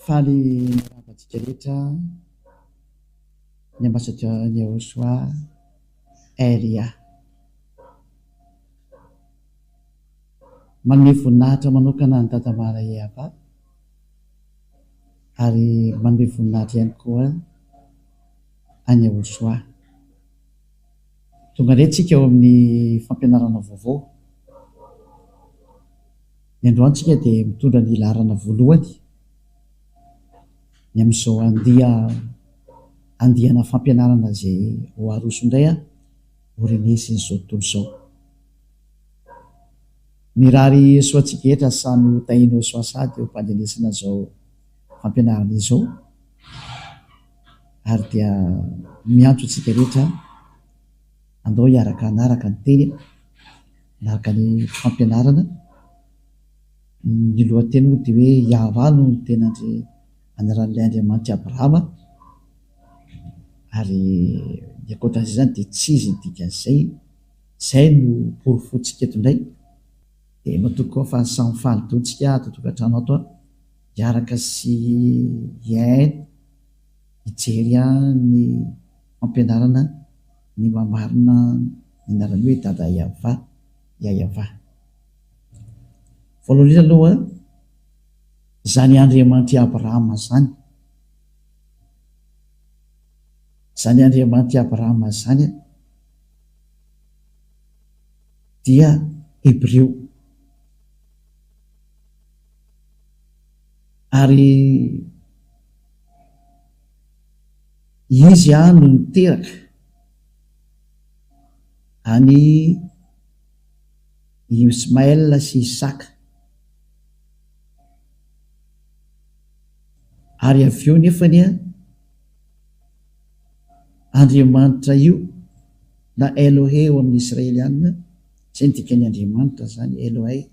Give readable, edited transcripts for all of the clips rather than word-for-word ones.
Faly miarahaba antsika rehetra ny ambassadeur Yehoshua RIA. Manome voninahitra manokana an'i Dada Mara Yehava ary manome voninahitra ihany koa an'i Yehoshua. Tonga indray tsika ao amin'ny fampianarana vaovao. Ny androany tsika dia mitondra ny laharana voalohany ny amin'izao andia andiana fampianarana izay ho aroso indray ho renesin'izao tontolo izao. Mirary soa antsika rehetra samy ho tahinao soa sady eo am-pandrenesana izao fampianarana izao ary dia miantso antsika rehetra andao hiaraka hanaraka ny teny, hanaraka ny fampianarana. Ny lohateny moa dia hoe Yahweh no tena anaran'ilay Andriamanitr'i Abrahama ary ny ankoatran'izay izany dia tsy izy ny dikan'izay. Izay no porofointsika eto indray. Dia matoky koa fa samy faly daholo tsika ato an-tokantrano ato an, hiaraka sy hihaino, hijery ny fampianarana ny maha-marina ny anarany hoe Dada Yavah, Yayavah. Voalohany indrindra aloha, izany Andriamanitr'i Abrahama izany, izany Andriamanitr'i Abrahama izany an, dia Hebreo. Ary izy no niteraka an'i Ismaël sy Isaka. Ary avy eo nefany Andriamanitra io na Elohe eo amin'ny Israeliana, izay no dikan'ny Andriamanitra izany, Elohei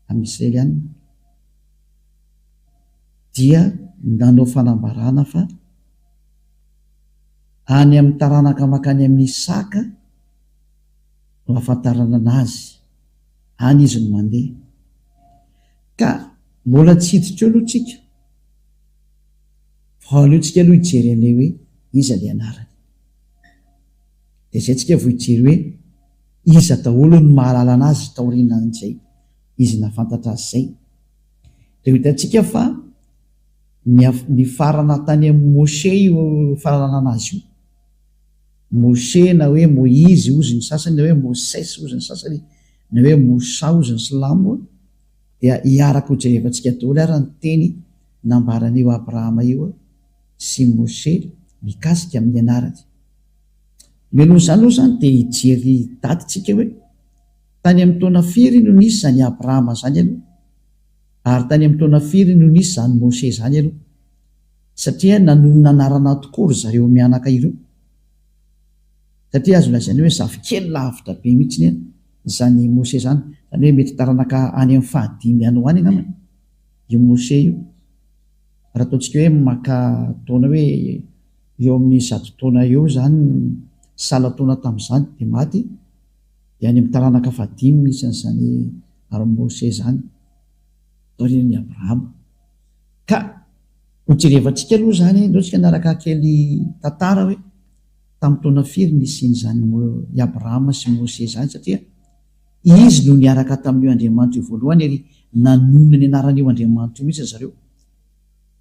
amin'ny Israeliana, dia nanao fanambarana fa any amin'ny taranaka mankany amin'i Isaka no ahafantarana anazy, any izy no mandeha. Ka mbola tsy hiditra eo aloha tsika. Fa aleo tsika aloha hijery an'ilay hoe iza ilay anarany. Dia izay tsika vao hijery hoe iza daholo no mahalala anazy taorianan'izay izy nahafantatra azy izay. Dia ho hitantsika fa nifarana tany amin'i Moshe io fahalalana anazy io. Moshe na hoe Moizy hozy ny sasany na hoe Mosesy hozy ny sasany na hoe Moussa hozy ny silamo dia hiaraka ho jerevantsika daholo ary ny teny nambaran'io Abrahama io sy Moshe mikasika amin'ny anarany. Mialoha izany aloha izany dia hijery daty tsika hoe tany amin'ny taona firy no nisy izany Abrahama izany aloha ary tany amin'ny taona firy no nisy izany Moshe izany aloha satria nanonona anarana tokoa ry zareo mianaka ireo satria azo lazaina hoe zafikely lavitra be mihitsy izany Moshe izany, izany hoe mety taranaka any amin'ny fahadimy any ho any angambany io Moshe io. Raha ataontsika hoe maka taona hoe eo amin'ny 100 taona eo izany salan-taona tamin'izany dia maty, dia any amin'ny taranaka fahadimy misy an'izany ary Moshe izany taorian'i Abrahama. Ka hojerevantsika aloha izany, ndao tsika hanaraka kely tantara hoe tamin'ny taona firy nisian'izany i Abrahama sy Moshe izany satria izy no niaraka tamin'io Andriamanitra io voalohany ary nanonona ny anaran'io Andriamanitra io mihitsy ry zareo.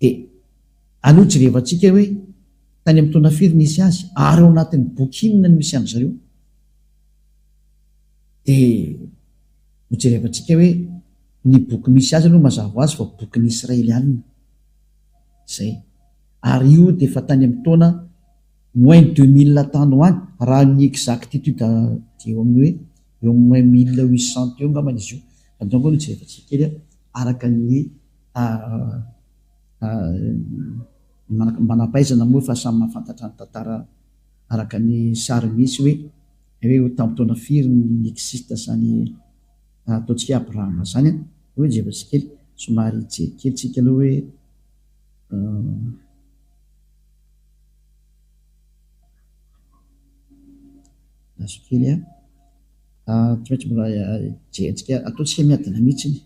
Dia aleo jerevantsika hoe tany amin'ny taona firy nisy azy ary ao anatin'ny boky inona no misy an-dry zareo. Dia hojerevantsika hoe ny boky misy azy aloha mazava ho azy fa bokin'ny Israelianina. Izay. Ary io dia efa tany amin'ny taona moins 2000 tany ho any, raha ny exactitude dia eo amin'ny hoe eo amin'ny moins 1800 eo angambany izy io. Fa donc aloha jerevantsika kely araka ny manam-pahaizana moa fa samy mahafantatra ny tantara araka ny sary misy hoe hoe tamin'ny taona firy no ni-existe izany ataontsika hoe Abrahama izany an. Hoe jerevantsika kely, somary hijery kely tsika aloha hoe Azo kely an. Tsy maintsy mbola jerentsika, ataontsika miadana mihitsy iny.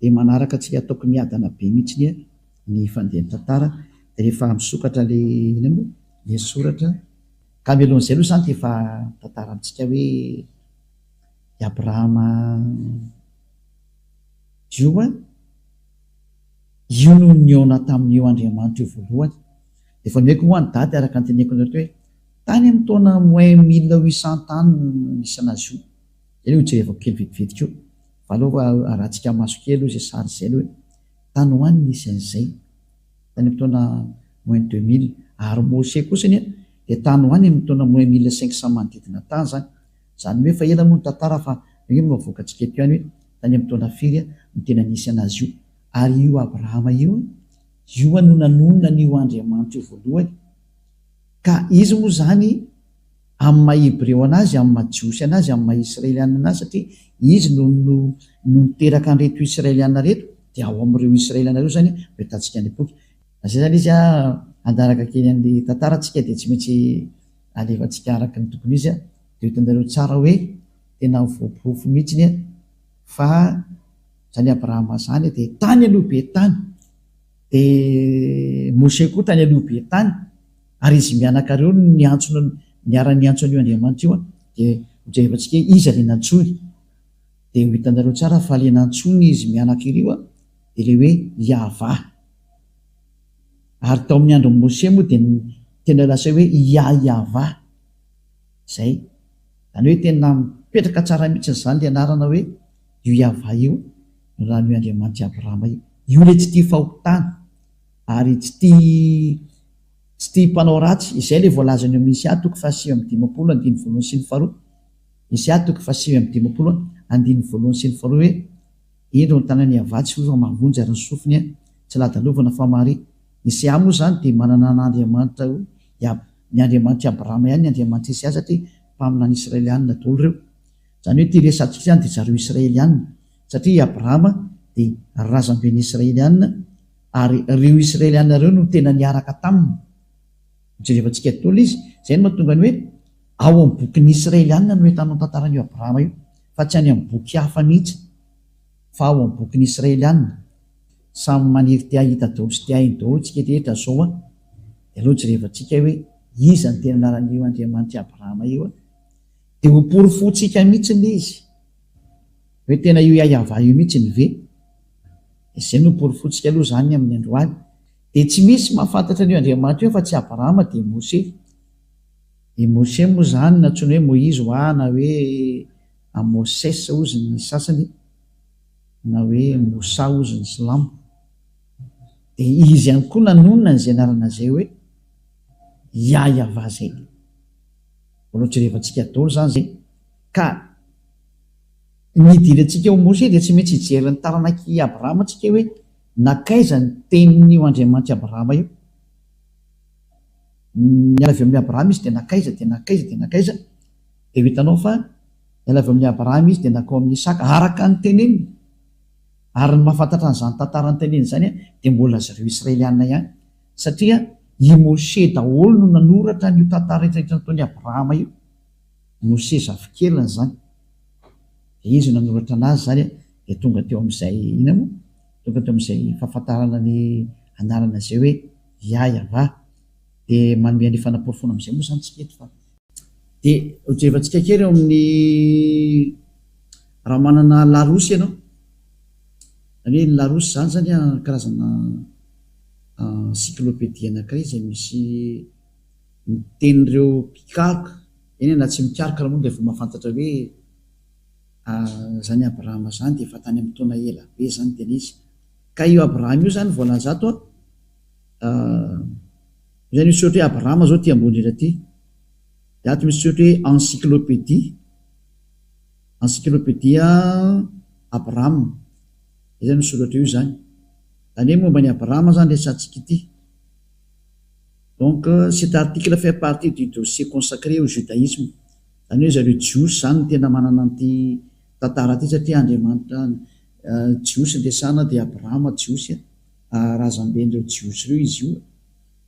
Dia manaraka tsy ataoko miadana be mihitsy ny fandehan'ny tantara dia rehefa misokatra le inona moa le soratra ka mialohan'izay aloha izany dia efa mitantara amintsika hoe i Abrahama io an, io no nihaona tamin'io Andriamanitra io voalohany. Dia efa nomeko moa ny daty araka ny teneniko anareo teo hoe tany amin'ny taona moins 1800 tany no nisy an'azy io. Izay aloha hojerevako kely vetivety koa. Fa aleo arahantsika maso kely aloha izay sary izay aloha e. Tany ho any nisy an'izay. Tany amin'ny taona moins 2000. Ary Mose kosa anie dia tany ho any amin'ny taona moins 1500 manodidina tany izany. Izany hoe efa ela moa ny tantara fa io no avoakantsika eto ihany hoe tany amin'ny taona firy no tena nisy an'azy io. Ary io Abrahama io, io no nanonona an'io Andriamanitra io voalohany. Ka izy moa izany amin'ny maha Hebreo anazy, amin'ny maha Jiosy anazy, amin'ny maha Israeliana anazy, satria izy no no no niteraka an'ireto Israeliana ireto, dia ao amin'ireo Israeliana ireo izany no ahitantsika ny boky. Izay izany izy an, hanaraka kely an'ilay tantara tsika dia tsy maintsy alefantsika araka ny tokony izy an, dia ho hitanareo tsara hoe tena voaporofo mihitsy an fa izany Abrahama izany dia tany aloha be tany, dia Moshe koa tany aloha be tany, Ary izy mianaka ireo no niantso niara-niantso an'io Andriamanitra io, dia hojerevantsika hoe iza ilay nantsoiny. Dia ho hitanareo tsara fa ilay nantsoiny izy mianaka ireo dia ilay hoe Yavah. Ary tao amin'ny andron'i Mose moa dia tena lasa hoe Yah-Yavah. Izay. Izany hoe tena mipetraka tsara mihitsy izany ilay anarana hoe io Yavah io, raha ny Andriamanitr'i Abrahama io. Io ilay tsy tia fahotana. Ary tsy tia tsy tia mpanao ratsy. Izay ilay voalazan'i eo amin'ny Isaia toko faha-59 andininy voalohany sy ny faharoa. Isaia toko faha-59 andininy voalohany sy ny faharoa hoe, Indro ny tanan'i Iavah tsy fohy fa mahavonjy ary ny sofiny tsy ladalovana fa mahare. Isaia moa izany dia manana an'Andriamanitra hoe ny Andriamanitr'i Abrahama ihany ny Andriamanitr'i Isaia satria mpaminany Israelianina daholo ireo. Izany hoe ity resatsika izany dia zareo Israelianina satria i Abrahama dia razamben'ny Israelianina Ary ireo Israeliana ireo no tena niaraka taminy. Jerevantsika daholo izy. Izay no mahatonga ny hoe ao amin'ny bokin'ny Israeliana no ahitanao ny tantaran'io Abrahama io, fa tsy any amin'ny boky hafa mihitsy, fa ao amin'ny bokin'ny Israeliana. Samy maniry te hahita daholo sy te haheno daholo isika rehetra izao an! Dia aleo jerevantsika hoe iza no tena anaran'io Andriamanitr'i Abrahama io an! Dia ho porofointsika mihitsy ilay izy hoe tena io Yahweh io mihitsy ve? Izay no porofointsika aloha izany amin'ny androany. Dia tsy misy mahafantatra an'io Andriamanitra io afa-tsy Abrahama dia Mose. I Mose moa izany nantsoina hoe Moizy hoa na hoe Moses hozy ny sasany na hoe Moussa hozy ny silamo. Dia izy ihany koa nanonona an'izay anarana izay hoe Yahyav izay. Mbola ho jerevantsika daholo izany izay. Ka. Ny hidirantsika ao Mose dia tsy maintsy hijery ny taranak'i Abrahama tsika hoe nankaiza ny tenin'io Andriamanitr'i Abrahama io. Niala avy amin'i Abrahama izy dia nankaiza dia nankaiza dia nankaiza dia ho hitanao fa niala avy amin'i Abrahama izy dia nankao amin'i Isaka araka ny teneniny. Ary ny mahafantatra an'izany tantara noteneniny izany dia mbola zareo Israeliana ihany satria i Mose daholo no nanoratra an'io tantara rehetra rehetra nataon'i Abrahama io. Mose zafikeliny izany. Dia izy no nanoratra anazy izany dia tonga teo amin'izay inona moa? Tonga teo amin'izay fahafantarana ny anarana izay hoe Yah-Yavah. Dia manome an'io fanaporofoana amin'izay moa izany tsika eto fa. Dia hojerevantsika kely eo amin'ny raha manana Larousse ianao. Izany hoe ny Larousse izany izany karazana encyclopédie anankiray izay misy ny tenin'ireo mpikaroka, eny na tsy mikaroka ary moa dia efa mahafantatra hoe izany Abrahama izany dia efa tany amin'ny taona ela be izany tena izy. Ka io Abrahama io izany voalaza ato an, io izany misy soratra hoe Abrahama izao aty ambony indrindra aty, dia ato misy soratra hoe encyclopédie, encyclopédie Abrahama, izay izany io soratra io izany. Izany hoe momba an'i Abrahama izany resahantsika ity. Donc cet article fait partie du dossier consacré au judaïsme. Izany hoe zareo jiosy izany no tena manana an'ity tantara ity satria Andriamanitra jiosy no resahana dia Abrahama jiosy razamben'ireo jiosy ireo izy io.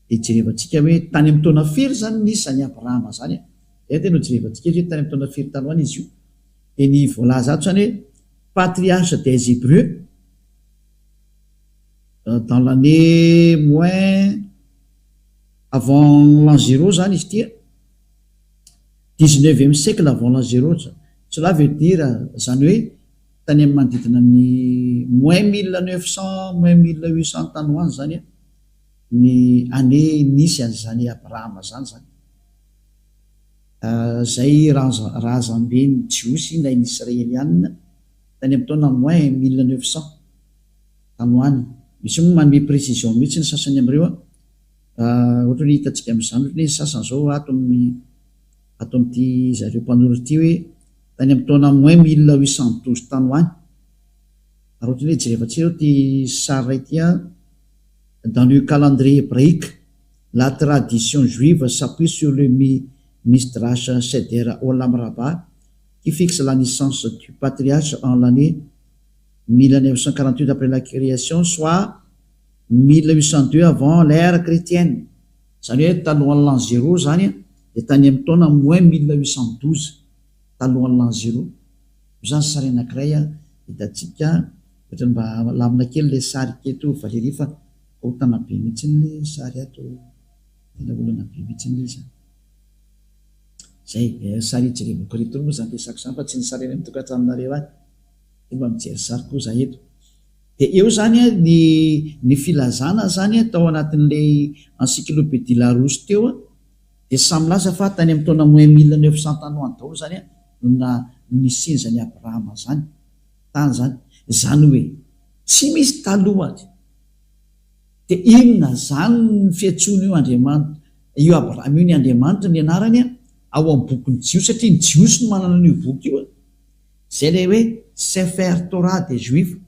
Dia jerevantsika hoe tany amin'ny taona firy izany nisy izany Abrahama izany. Izay tena ho jerevantsika hoe tany amin'ny taona firy tany ho any izy io. Dia ny voalaza ato izany hoe patriarche des Hébreux. Dans l'année moins avant l'an zéro zany izy ity a, dix-neuvième siècle avant l'an zéro, cela veut dire zany hoe tany amin'ny manodidina ny moins 1900, moins 1800 tany ho any zany a ny année nisy an'izany Abrahama zany zany. Zay razamben'ny Jiosy na ny Israelianina tany amin'ny taona moins 1900 tany ho any. Misy moa manome précision mihitsy ny sasany amin'ireo a, ohatra hoe hitantsika amin'izany ohatra hoe ny sasany zao ato amin'ny ato amin'ity zareo mpanoratra ity hoe tany amin'ny taona moins 1812 tany ho any. Ary ohatra hoe jerevantsika zao ity sary iray ity a, dans le calendrier hébraïque, la tradition juive s'appuie sur le Midrash Seder Olam Rabbah qui fixe la naissance du patriarche en l'année 1948 après la création, soit 1802 avant l'ère chrétienne. Zany hoe talohan'ny l'an zéro zany a, dia tany amin'ny taona moins 1812 talohan'ny l'an zéro. Io zany sary anankiray a hitantsika, ohatrany mba lamina kely le sary keto Valérie fa korontana be mihitsy le sary ato, tena olana be mihitsy le izy. Zay sary hijerevako reto moa zany resako zany fa tsy ny sary any amin'ny tokantranonareo any. Dia mba mijery sary koa za eto. Dia eo zany a ny filazana zany a tao anatin'ilay encyclopédie Larousse teo a, dia samy milaza fa tany amin'ny taona moins 1900 tany ho any daholo zany a no na nisiany zany Abrahama zany tany zany. Zany hoe tsy misy talohany. Dia inona zany ny fiantsoana io Andriamanitra io Abrahama io ny Andriamanitra ny anarany a ao amin'ny bokin'ny Jiosy, satria ny Jiosy no manana an'io boky io a. Zay ilay hoe Sefer Torah des Juifs.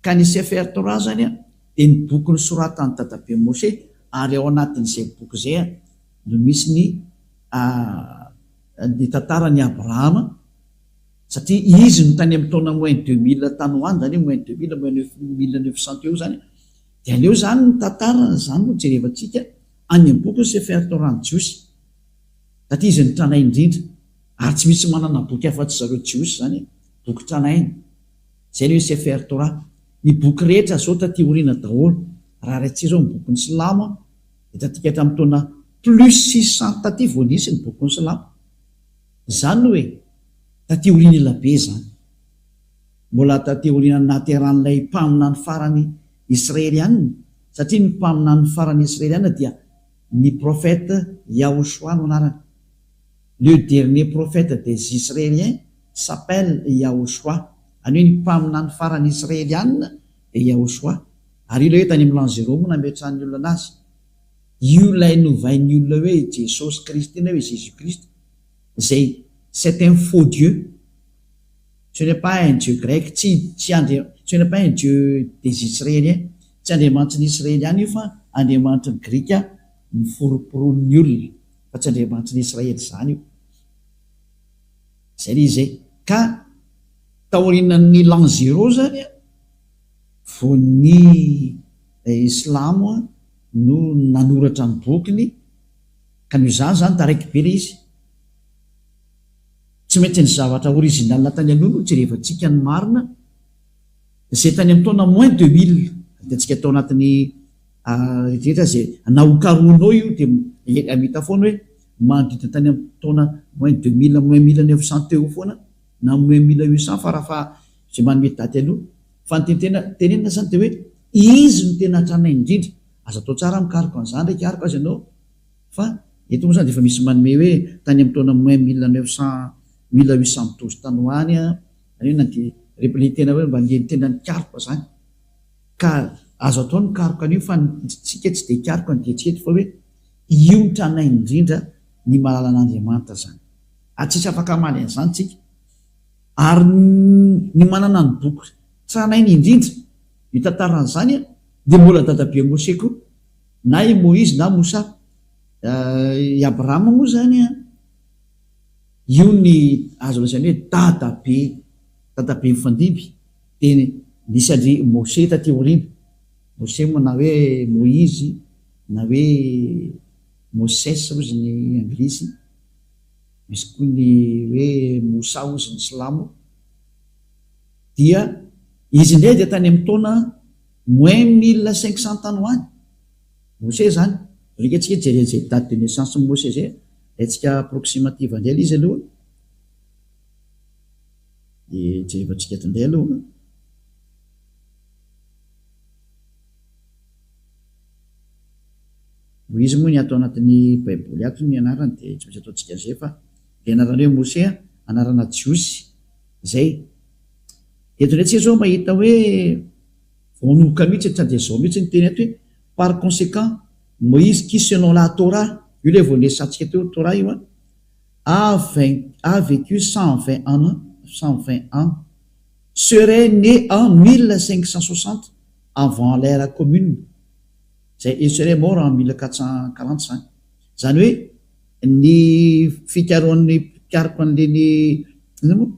Ka ny Sefer Torah zany a dia ny boky nosoratan'i dadabe Moshe, ary ao anatin'izay boky izay a no misy ny tantaran'i Abrahama, satria izy no tany amin'ny taona moins 2000 tany ho any, zany hoe moins 2000, moins neuf, 1900 teo zany, dia aleo zany ny tantarany zany no jerevantsika any amin'ny boky Sefer Torah ny Jiosy, satria izy no tranainy indrindra, ary tsy misy manana boky afa-tsy zareo Jiosy zany, boky tranainy. Zay le hoe Sefer Torah. Ny boky rehetra zao taty aoriana daholo, raha raintsika zao ny bokin'ny silamo a, dia taty hatramin'ny taona plus 600 taty vao nisy ny bokin'ny silamo. Zany hoe taty aoriana ela be zany. Mbola taty aoriana nahaterahan'ilay mpaminany farany israelianina, satria ny mpaminany farany israelianina dia ny prophète Yahushua no anarany. Le dernier prophète des Israéliens s'appelle Yahushua. Any hoe ny mpaminany farany israelianina dia Yahushua. Ary io ilay hoe tany amin'ny l'an zéro moa nametrahan'ny olona anazy. Io ilay novain'ny olona hoe Jesosy Kristy na hoe Jésus Christ, izay c'est un faux dieu. Ce n'est pas un dieu grec, tsy tsy andria ce n'est pas un dieu des Israéliens, tsy andriamanitry ny Israeliana io fa andriamanitry ny Grika niforoporon'ny olona, fa tsy andriamanitry ny Israely izany io. Zay le izy e. Ka taorianan'ny l'an zéro zany a, vao ny Islamo no nanoratra ny bokiny, ka noho izany zany taraiky be le izy. Tsy maintsy ny zavatra original tany aloha no jerevantsika ny marina, zay tany amin'ny taona moins 2000, hitantsika tao anatin'ny rehetrarehetra zay na ho karohinao io dia mahita foana hoe manodidina tany amin'ny taona moins 2000, moins 1900 teo foana, na moins 1800 farafaha zay manome daty aloha. Fa ny tena tenenina zany dia hoe izy no tena tranainy indrindra. Aza atao tsara mikaroka an'izany re hikaroka aza ianao, fa eto moa zany dia efa misy manome hoe tany amin'ny taona moins 1900, 1812 tany ho any a, zany hoe na dia le tena hoe mba le tena nikaroka zany. Ka azo atao ny mikaroka an'io fa tsika tsy dia hikaroka ny diantsika eto fa hoe io ny tranainy indrindra ny mahalala an'Andriamanitra zany. Ary tsisy afaka hamaly an'izany tsika. Ary ny manana ny boky tranainy indrindra io tantaran'izany dia mbola dadabe Moshe koa, na i Moizy na Moussa. I Abrahama moa zany an, io ny azo lazaina hoe dadabe, dadabe mifandimby, dia nisy an-dry Moshe taty aoriana. Moshe moa na hoe Moizy na hoe Moses hozy ny anglisy, misy koa ny hoe Moussa hozy ny silamo, dia izy indray dia tany amin'ny taona. Moins 1500 tany ho any. Moshe izany. Alika antsika hijery an'izay date de naissance-n'i Moshe izay. Alaintsika approximative indray ilay izy aloha. Dia jerevantsika eto indray aloha. Noho izy moa ny ato anatin'ny baiboly ato ny anarany dia tsy maintsy ataontsika an'izay fa ilay anarana hoe Moshe anarana jiosy izay. Eto indray tsika izao mahita hoe vao manomboka mihitsy sady izao mihitsy ny teny eto hoe par conséquent Moïse qui selon la Torah, io ilay vao niresahantsika teo Torah io an, a a vécu 120 ans 120 ans serait né en 1560 avant l'ère commune, izay il serait mort en 1440 izany. Izany hoe ny fikarohan'ny mpikaroka an'ireny inona moa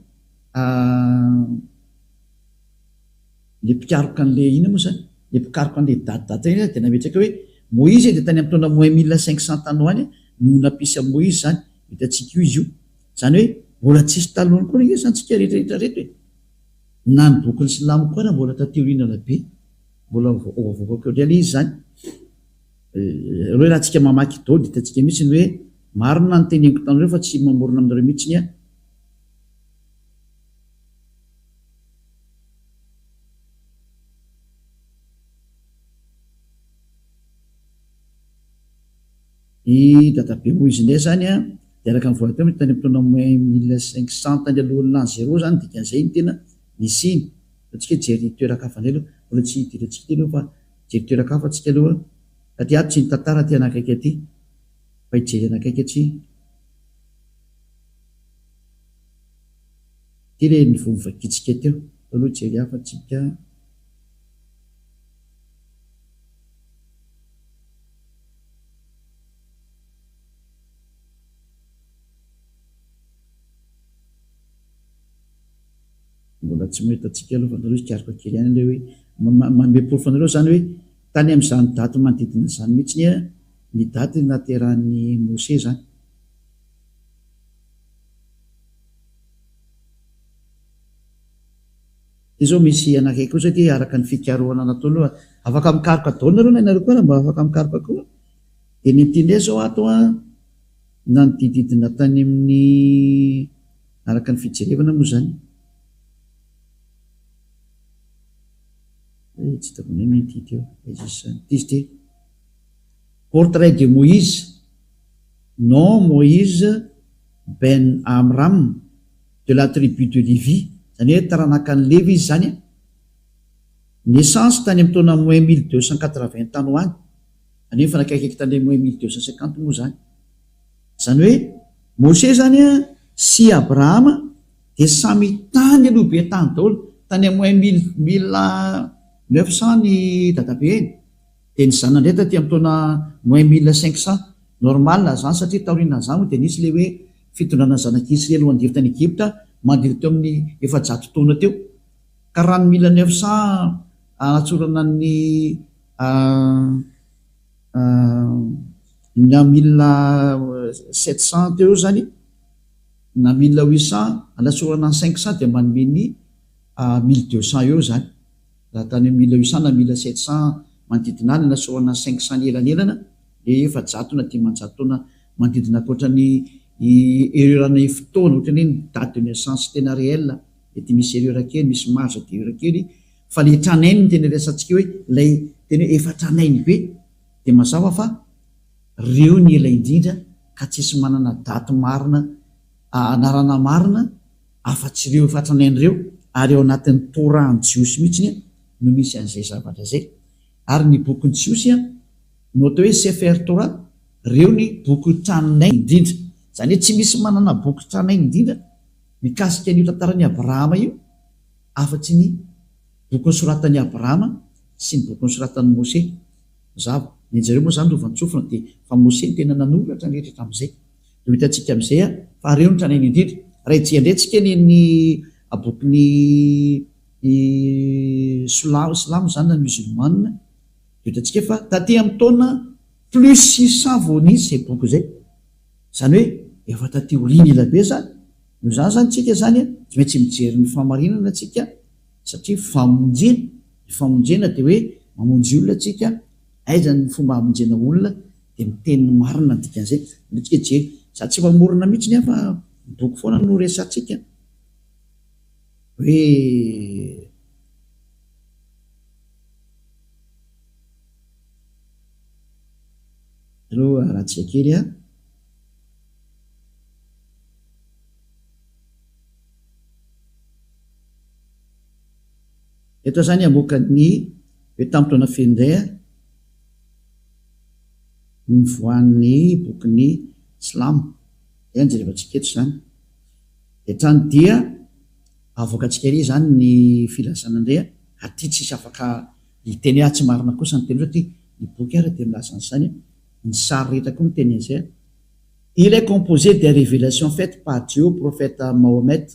le mpikaroka an'le inona moa zany le mpikaroka an'le daty daty ireny dia nametraka hoe Moïse dia tany amin'ny taona moins 1500 tany ho any no nampisy an'i Moïse izany, hitantsika io izy io. Izany hoe mbola tsisy talohany koa ange izany tsika rehetra rehetra reto e. Na ny bokin'ny silamo koa ara mbola taty aorianana be, mbola avoakako eo indray ilay izy izany. Ireo raha tsika mamaky daholo dia hitantsika mihitsy ny hoe marina ny teneniko taminareo fa tsy mamorona aminareo mihitsy aho. I dadabe Moizy indray izany an, dia araka ny voalaza teo, tany amin'ny taona moins 1500 tany alohan'ny l'an zéro izany, dikan'izay ny tena nisiany. Ataontsika hoe hijery toeran-kafa indray aloha, mbola tsy hidirantsika ity aloha fa hijery toeran-kafa tsika aloha, satria ato tsy ny tantara aty anakaiky aty, fa hijery anakaiky atsy. Ity ilay niveau novakintsika teo, aloha hijery hafa tsika. Mbola tsy mahita antsika aloha fa nareo hikaroka kely ihany ilay hoe manome porofo anareo izany hoe tany amin'izany daty manodidina izany mihitsy ny daty nahaterahan'i Mose izany. Ity zao misy anankiray koa zao ity araka ny fikarohana natao aloha, afaka mikaroka daholo nareo na ianareo koa ary mba afaka mikaroka koa. Dia ny ity indray zao ato an, nanodididina tany amin'ny araka ny fijerevana moa zany. Eh, tsy hitako indray ny ity teo, aiza izy zany, ity izy ity. Portrait de Moïse, nom Moïse Ben Amram, de la tribu de Lévi, izany hoe taranakan'i Levy izy izany an, naissance tany amin'ny taona moins 1280 tany ho any, izany hoe mifanakaikaiky tany amin'ny moins 1250 moa izany. Izany hoe Moshe izany an sy Abrahama dia samy tany aloha be tany daholo, tany amin'ny moins mille mille neuf cent ny dadabeny, dia ny zanany indray taty amin'ny taona moins 1500. Normal izany satria taorianan'izany moa dia nisy ilay hoe fitondrana ny zanak'i Isrely ho andevo tany Egypta manodidina teo amin'ny 400 taona teo. Ka raha ny 1900 anatsorana ny na 1700 teo eo izany na 1800 anatsorana ny 500 dia manome ny 1200 eo izany. Raha tany amin'ny 1800 na 1700 manodidina any anatsorana ny 500 ny elanelana le 400 na 500 taona manodidina ankoatra ny erreur ny fotoana ohatrany hoe ny date de naissance tena réel mety misy erreur kely misy marge d'erreur kely fa le tranainy no tena resahantsika hoe ilay tena hoe efa tranainy be dia mazava fa reo ny ela indrindra ka tsisy manana date marina anarana marina afa-tsy ireo efa tranainy ireo ary ao anatin'ny Torah ny jiosy mihitsy no misy an'izay zavatra izay ary ny bokin'ny jiosy No atao hoe Sefer Torah, reo ny boky tranainy indrindra. Izany hoe tsy misy manana boky tranainy indrindra mikasika an'io tantaran'i Abrahama io afa-tsy ny boky nosoratan'i Abrahama sy ny boky nosoratan'i Mose. Mazava. Ny an-jareo moa izany lovantsofina dia fa Mose no tena nanoratra ny rehetra hatramin'izay. Dia ho hitantsika amin'izay fa reo no tranainy indrindra. Raha hijery indray tsika ny ny bokin'ny silamo izany na musulmane, Hitantsika fa taty amin'ny taona plus 600 vao nisy izay boky izay. Izany hoe efa taty aoriana ela be izany. Noho izany izany tsika izany tsy maintsy mijery ny fahamarinana tsika satria famonjena. Ny famonjena dia hoe. mamonjy olona tsika, aiza ny fomba hamonjena olona dia miteny ny marina ny dikan'izay. Aleo tsika hijery. Za tsy mamorona mihitsy ny ahy fa ny boky foana no resahantsika. Hoe. Aleo arahantsika kely an. Eto zany hamoaka ny hoe tamin'ny taona firy indray an nivoahan'ny bokin'ny silamo. Izay no jerevantsika eto izany. Dia hatrany dia avoakantsika ery izany ny filazana indray an. Ary ity tsisy afaka hiteny hoe ah tsy marina kosa ny teny satria ny boky ary dia milaza an'izany an. Ny sary rehetra koa miteny an'izay an. Il est composé des révélations faites par Dieu au prophète Mahomet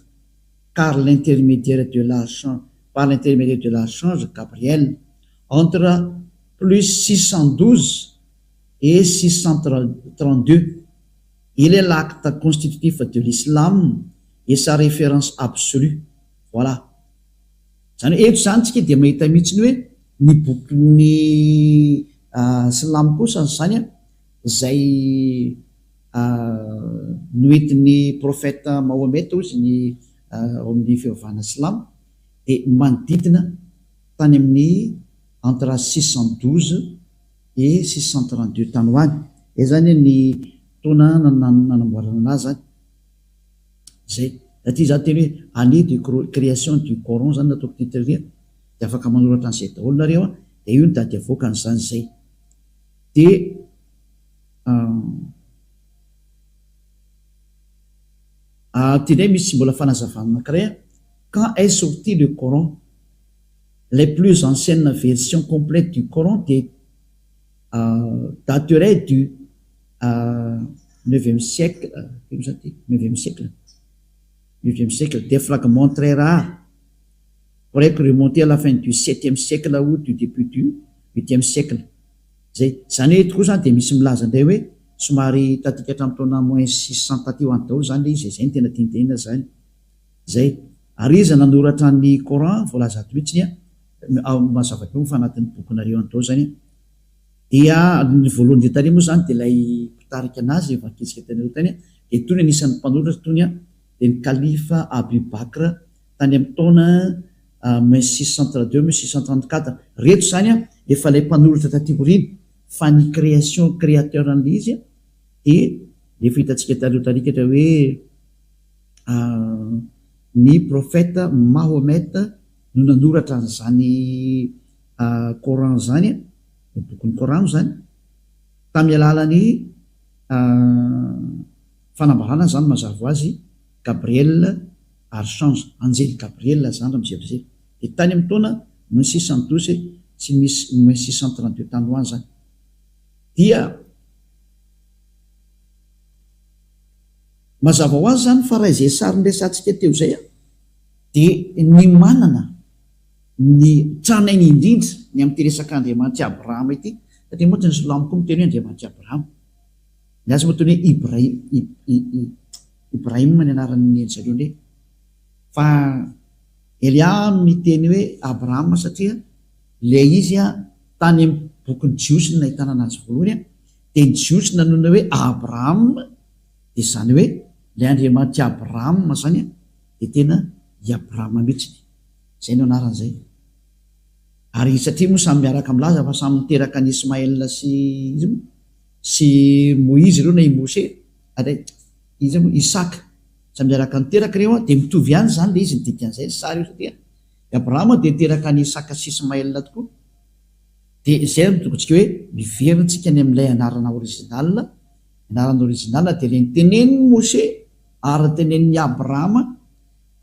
car l'intermédiaire de l'archange par l'intermédiaire de l'archange Gabriel entre plus 612 et 632. Il est l'acte constitutif de l'islam et sa référence absolue. Voilà. Izany hoe eto izany tsika dia mahita mihitsy ny hoe ny bokin'ny silamo kosa izany izay noentin'ny prophète Mahomet hozy ny ao amin'ny fivavahana silamo dia manodidina tany amin'ny entre 612 et 632 tany ho any. Izay izany ny taona nanamboarana anazy izany. Izay. Satria izaho teny hoe année de création du Coran izany nataoko titre ry dia afaka manoratra an'izay daholo nareo an, dia io ny daty avoakany izany izay. Dia Aty indray misy mbola fanazavana anankiray an, quand est sorti le Coran? Les plus anciennes versions complètes du Coran dia daterait du neuvième siècle, firy moa zany ty? Neuvième siècle, neuvième siècle, des fragments très rares pourraient remonter à la fin du septième siècle ou du début du huitième siècle. Zay. Zany hoe eto koa zany dia misy milaza indray hoe somary taty hatramin'ny taona moins 600 taty ho any daholo zany ilay izy e, zay no tena tiany tenenina zany. Zay. Ary iza nanoratra ny Coran voalaza ato mihitsy an, mazava be moa fa anatin'ny bokinareo any daholo zany an. Dia ny voalohany indrindra tary moa zany dia ilay mpitarika anazy vakintsika tany aloha tany an, dia itony anisan'ny mpanoratra itony an, dia ny Khalifa Abu Bakr tany amin'ny taona moins 632 moins 634. Reto zany an efa ilay mpanoratra taty aoriana fa ny création créateur an'ilay izy an dia efa hitantsika taloha tarikatra hoe ny prophète Mahomet no nanoratra an'izany Coran izany, ny bokin'ny Coran moa izany, tamin'ny alalan'ny fanambarana izany mazava ho azy, Gabriel archange, anjely Gabriel izany raha mijery Dia tany amin'ny taona moins 612 sy moins 632 tany ho any izany. Dia Mazava ho azy izany fa raha izay sary niresahantsika teo izay dia ny manana ny tranainy indrindra ny amin'ity resaka Andriamanitr'i Abrahama ity, satria moa tsy ny silamo koa miteny hoe Andriamanitr'i Abrahama. Ny azy moa toy ny hoe Ibrahim, Ibrahim ny anaran'ny an-dry zareo indray. Fa Elia miteny hoe Abrahama satria ilay izy tany amin'ny bokin'ny Jiosy no nahitana anazy voalohany, dia ny Jiosy nanonona hoe Abrahama, Dia izany hoe ilay Andriamanitr'i Abrahama izany dia tena i Abrahama mihitsy. Izay no anaran'izay. Ary satria moa samy miaraka milaza fa samy niteraka an'i Ismaël sy iza moa? Sy Moizy ireo na i Moshe, ary iza moa? Isaka. Samy miaraka niteraka ireo dia mitovy ihany izany ilay izy ny dikan'izay ny sary io satria i Abrahama dia niteraka an'i Isaka sy Ismaël tokoa. Dia izay no tokontsika hoe miverina tsika any amin'ilay anarana original Ny anarana original dia ilay notenenin'i Moshe ary notenenin'i Abrahama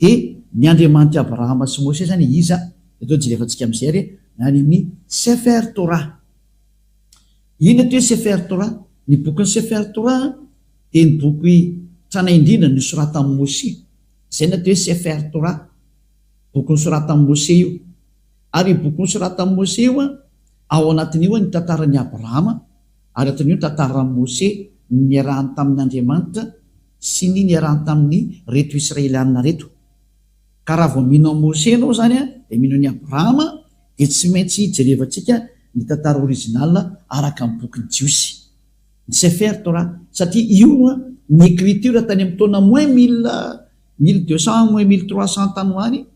dia ny Andriamanitr'i Abrahama sy Moshe izany iza? Eto jerevantsika amin'izay ary ny any amin'ny Sefer Torah. Inona ity hoe Sefer Torah? Ny bokin'ny Sefer Torah dia ny boky tranainy indrindra nosoratan'i Moshe. Izay no atao hoe Sefer Torah. Boky nosoratan'i Moshe io. Ary io boky nosoratan'i Moshe io, ao anatin'io ny tantaran'i Abrahama Ary aton'io ny tantaran'i Mose, ny niarahany tamin' Andriamanitra sy ny niarahany tamin'ny reto Israelianina reto. Ka raha vao mino an'i Mose ianao izany dia mino an'i Abrahama, dia tsy maintsy jerevantsika ny tantara original araka ny bokin'ny Jiosy, ny Sefer Torah, satria io ny écriture tany amin'ny taona moins mille, 1200 moins 1300 tany ho any,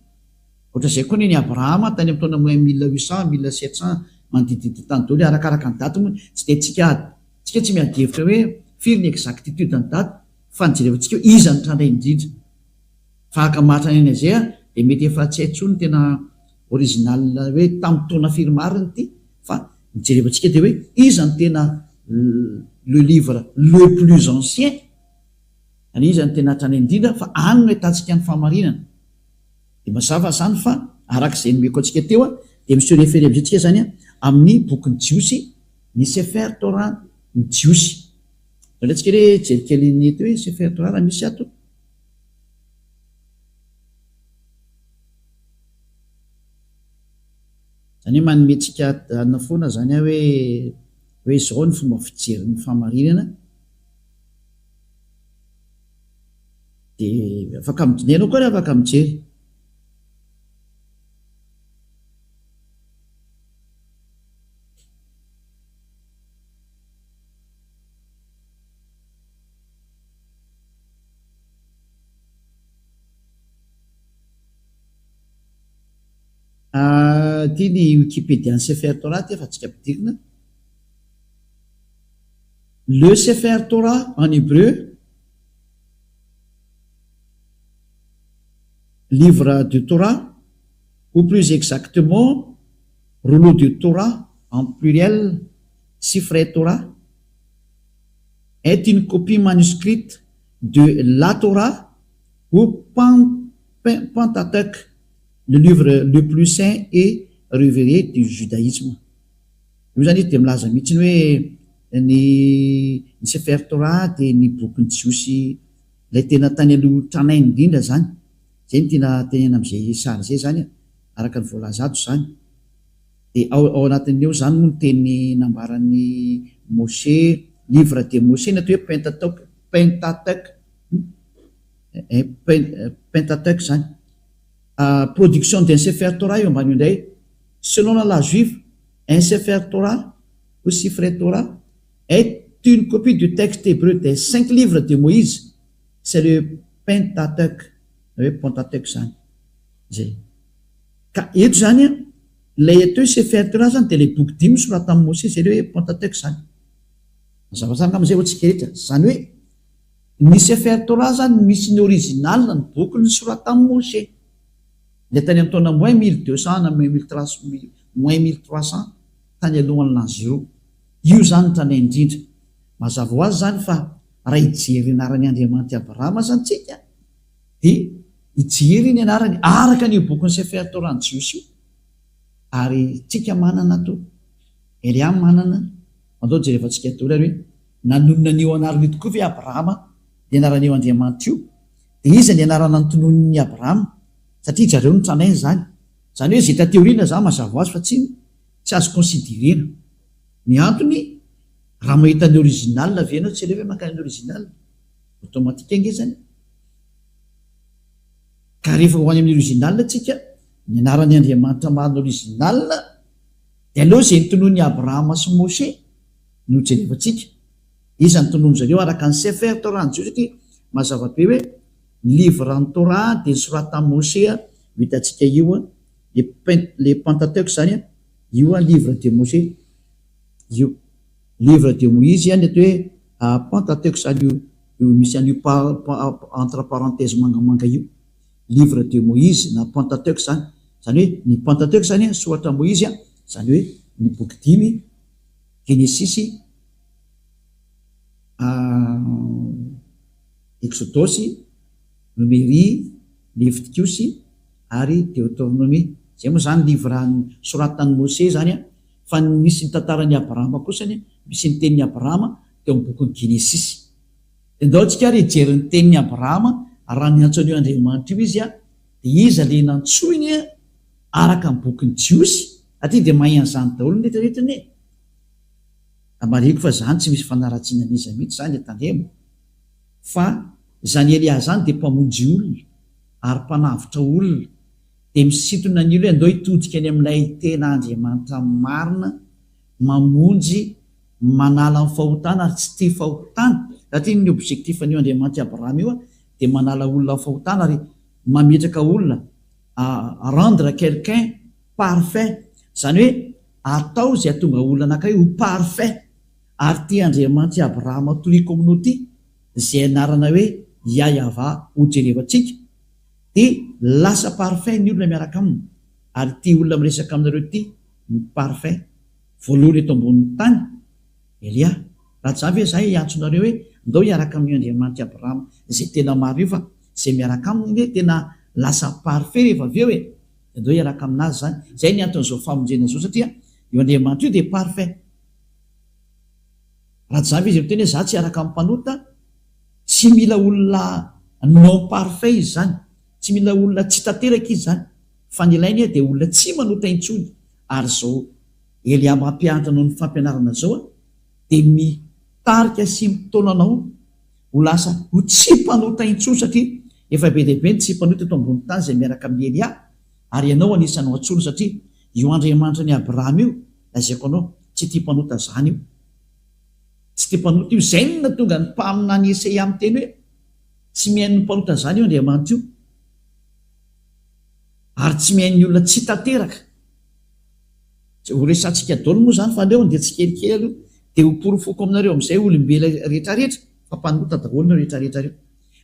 ohatr'izay koa ny an'i Abrahama tany amin'ny taona moins 1800, 1700, manodidididina tany daholo, arakaraka ny daty moa, tsy dia tsika tsika tsy miady hevitra hoe firy ny exactitude ny daty fa ny jerevantsika hoe iza no tranainy indrindra. Fa haka mahatrany any Azia dia mety efa tsy hay intsony ny tena original hoe tamin'ny taona firy marina ity fa ny jerevantsika dia hoe iza no tena le livre le plus ancien, izany hoe iza no tena hatrany indrindra fa any no ahitantsika ny fahamarinana. Dia mazava izany fa araka izay nomeko antsika teo dia mi-se referer amin'izay tsika izany amin'ny bokin'ny Jiosy, ny Sefer Torah ny Jiosy. Aleo tsika re hijery kely ny eto hoe Sefer Torah raha misy ato. Izany hoe manome antsika anona foana izany aho hoe hoe izao ny fomba fijery ny fahamarinana. Dia afaka mijery, ianao koa ary afaka mijery. Ity ny Wikipedia-n'ny Sefer Torah ity efa antsika ampidirina. Le Sefer Torah en hébreu, livre de Torah, ou plus exactement rouleau de Torah en pluriel, Sifrei Torah, est une copie manuscrite de la Torah ou Pentateuque, le livre le plus saint et révéré du judaïsme. Io izany izy dia milaza mihitsy hoe ny ny Sefer Torah dia ny bokin'ny Jiosy ilay tena tany aloha tranainy indrindra izany. Izay no tiana tenenina amin'izay sary izay izany araka ny voalaza ato izany. Dia ao ao anatin'ny ao izany moa ny teny nambaran'i Moshe, livre de Moshe ny atao hoe Pentateuque, Pentateuque, Pentateuque izany. Production d'un Sefer Torah eo ambany eo indray, selon la loi juive, un Sefer Torah ou Sifre Torah est une copie du texte hébreu des cinq livres de Moïse, c'est le Pentateuque, na hoe Pentateuque izany. Izay. Ka eto izany an, ilay atao hoe Sefer Torah izany dia ilay boky dimy nosoratan'i Mosesy, izay ilay hoe Pentateuque izany. Mazava tsara angamba izay ho antsika rehetra. Izany hoe ny Sefer Torah izany misy ny original ny boky nosoratan'i Mosesy. Ilay tany amin'ny taona moins 1200 na moins 1300 tany alohan'ny l'an zéro. Io izany no tranainy indrindra. Mazava ho azy izany fa raha hijery ny anaran'i Andriamanitr'i Abrahama izany tsika dia hijery ny anarany araka an'io bokin'ny Sefer Torah ny Jiosy io. Ary tsika manana ato, Elia manana, andao jerevantsika daholo ary hoe nanonona an'io anarana io tokoa ve Abrahama, ny anaran'io Andriamanitra io? Dia iza ny anarana notononin'i Abrahama? Satria zareo no tranainy izany. Izany hoe izay taty aoriana izany mazava ho azy fa tsy tsy azo considerena. Ny antony, raha mahita ny original ve ianao tsy aleo ve mankany amin'ny original? Automatique ange izany e. Ka rehefa ho any amin'ny original tsika, ny anaran'ny Andriamanitra marina original, dia aleo izay notononin'i Abrahama sy Moshe no jerevantsika. Iza no tononin-dry zareo araka ny Sefer Torah ny Jiosy satria mazava be hoe ny livre ny Torah dia nosoratan'i Moshe io hitantsika io, le le Pentateuque izany io livre de Moshe io. Livre de Moïse ny atao hoe Pentateuque izany io io misy an'io entre parenthèse mangamanga io. Livre de Moïse na Pentateuque izany. Izany hoe ny Pentateuque izany soratra Moïse izany hoe ny boky dimy Genesisy, Eksodosy, Nomery, Levitikosy ary Deoteronomia. Izay moa izany livre soratan'i Mose izany an, fa ny misy ny tantaran'i Abrahama kosa ny misy ny tenin'i Abrahama teo amin'ny bokin'ny Genesisy. Dia ndao tsika ary hijery ny tenin'i Abrahama raha niantso an'io Andriamanitra io izy an, dia iza ilay nantsoiny araka ny bokin'ny Jiosy? Aty dia mahay an'izany daholo ny rehetra rehetra anie e. Marihiko fa zany tsy misy fanaratsiana an'iza mihitsy zany e tandremo fa zany Elia zany dia mpamonjy olona ary mpanavotra olona. Dia misintona ny olona hoe andao hitodika any amin'ilay tena Andriamanitra marina, mamonjy, manala ny fahotana ary tsy tia fahotana. Satria ny objectif an'io Andriamanitr'i Abrahama io dia manala olona amin'ny fahotana ary mametraka olona, rendre quelqu'un parfait. Izany hoe atao izay hahatonga olona anankiray ho parfait. Ary ity Andriamanitr'i Abrahama toriko aminao ity, izay anarana hoe Yahyahavah hojerevantsika, dia lasa parfait ny olona miaraka aminy, ary ity olona miresaka aminareo ity no parfait voalohany eto ambonin'ny tany, Elia. Raha tsy izany ve izahay hiantso nareo hoe ndao hiaraka amin'io Andriamanitr'i Abrahama izay tena marina io fa izay miaraka aminy anie tena lasa parfait rehefa avy eo e! Dia ndao hiaraka aminazy izany. Izay ny anton'izao famonjena izao satria io Andriamanitra io dia parfait. Raha tsy izany ve izy miteny hoe za tsy hiaraka amin'ny mpanota, tsy mila olona non parfait izy izany, tsy mila olona tsy tanteraka izy izany, fa ny ilainy dia olona tsy manota intsony, ary izao Elia mampianatra anao ny fampianarana izao dia mitarika sy mitaona anao ho lasa ho tsy mpanota intsony satria efa be dia be ny tsy mpanota eto ambony tany izay miaraka amin'i Elia ary ianao anisan'ny ho antsoina satria io Andriamanitra an'i Abrahama io lazaiko anao tsy tia mpanota zany io. Tsy tia mpanota io. Izay no nahatonga ny mpaminany Esaia miteny hoe, Tsy mihaino ny mpanota zany io Andriamanitra io. Ary tsy mihaino ny olona tsy tanteraka. Tsy ho resahantsika daholo moa izany fa aleo andeha tsikelikely aloha dia ho porofoko aminareo amin'izay olombela rehetrarehetra fa mpanota daholo nareo rehetrarehetra reo.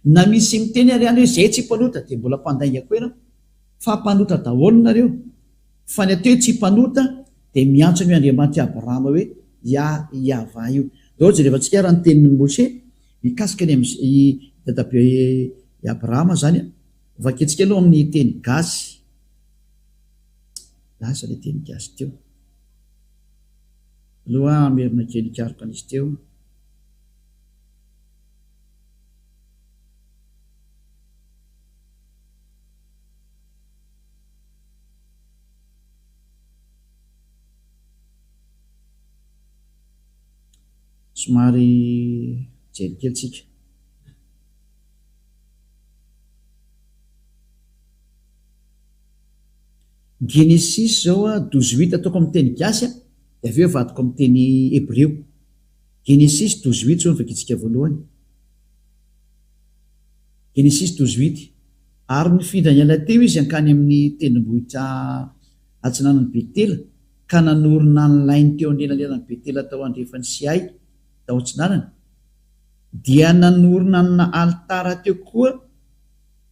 Na misy miteny ary any hoe zay tsy mpanota dia mbola mpandainga koa ianao fa mpanota daholo nareo. Fa ny atao hoe tsy mpanota dia miantso an'io Andriamanitr'i Abrahama hoe Yah Yavah io. Ndao jerevantsika ary ny tenin'i Moshe mikasika ny i dadabe i Abrahama izany. Vakintsika aloha amin'ny teny gasy. Lasa ilay teny gasy teo. Aloha hamerina kely hikaroka an'izy teo. Somary mijery kely tsika. Genesisy zao a, douze huit ataoko amin'ny teny gasy a, dia avy eo avadiko amin'ny teny hebreo. Genesisy douze huit zao no vakintsika voalohany. Genesisy douze huit. Ary nifindra niala teo izy hankany amin'ny tendrombohitra atsinanan'i Betela, ka nanorina ny lainy teo anelanelan'i Betela tao andrefan'i Siay, tao atsinanany. Dia nanorina ny alitara teo koa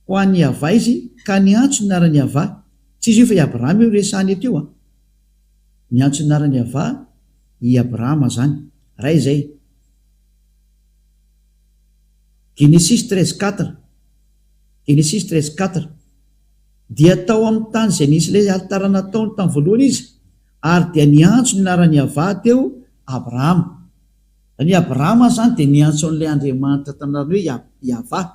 ho an'i Yavah izy, ka niantso ny anaran'i Yavah. Tsy izy io fa i Abrahama io resahana eto io an! Niantso ny anaran'i Yavah i Abrahama izany. Ray izay. Genesisy 13 quatre. Genesisy 13 quatre. Dia tao amin'ny tany izay nisy ilay alitara nataony tamin'ny voalohany izy, ary dia niantso ny anaran'i Yavah teo Abrahama. Izany hoe Abrahama izany dia niantso an'ilay Andriamanitra tamin'ny anarany hoe Yavah.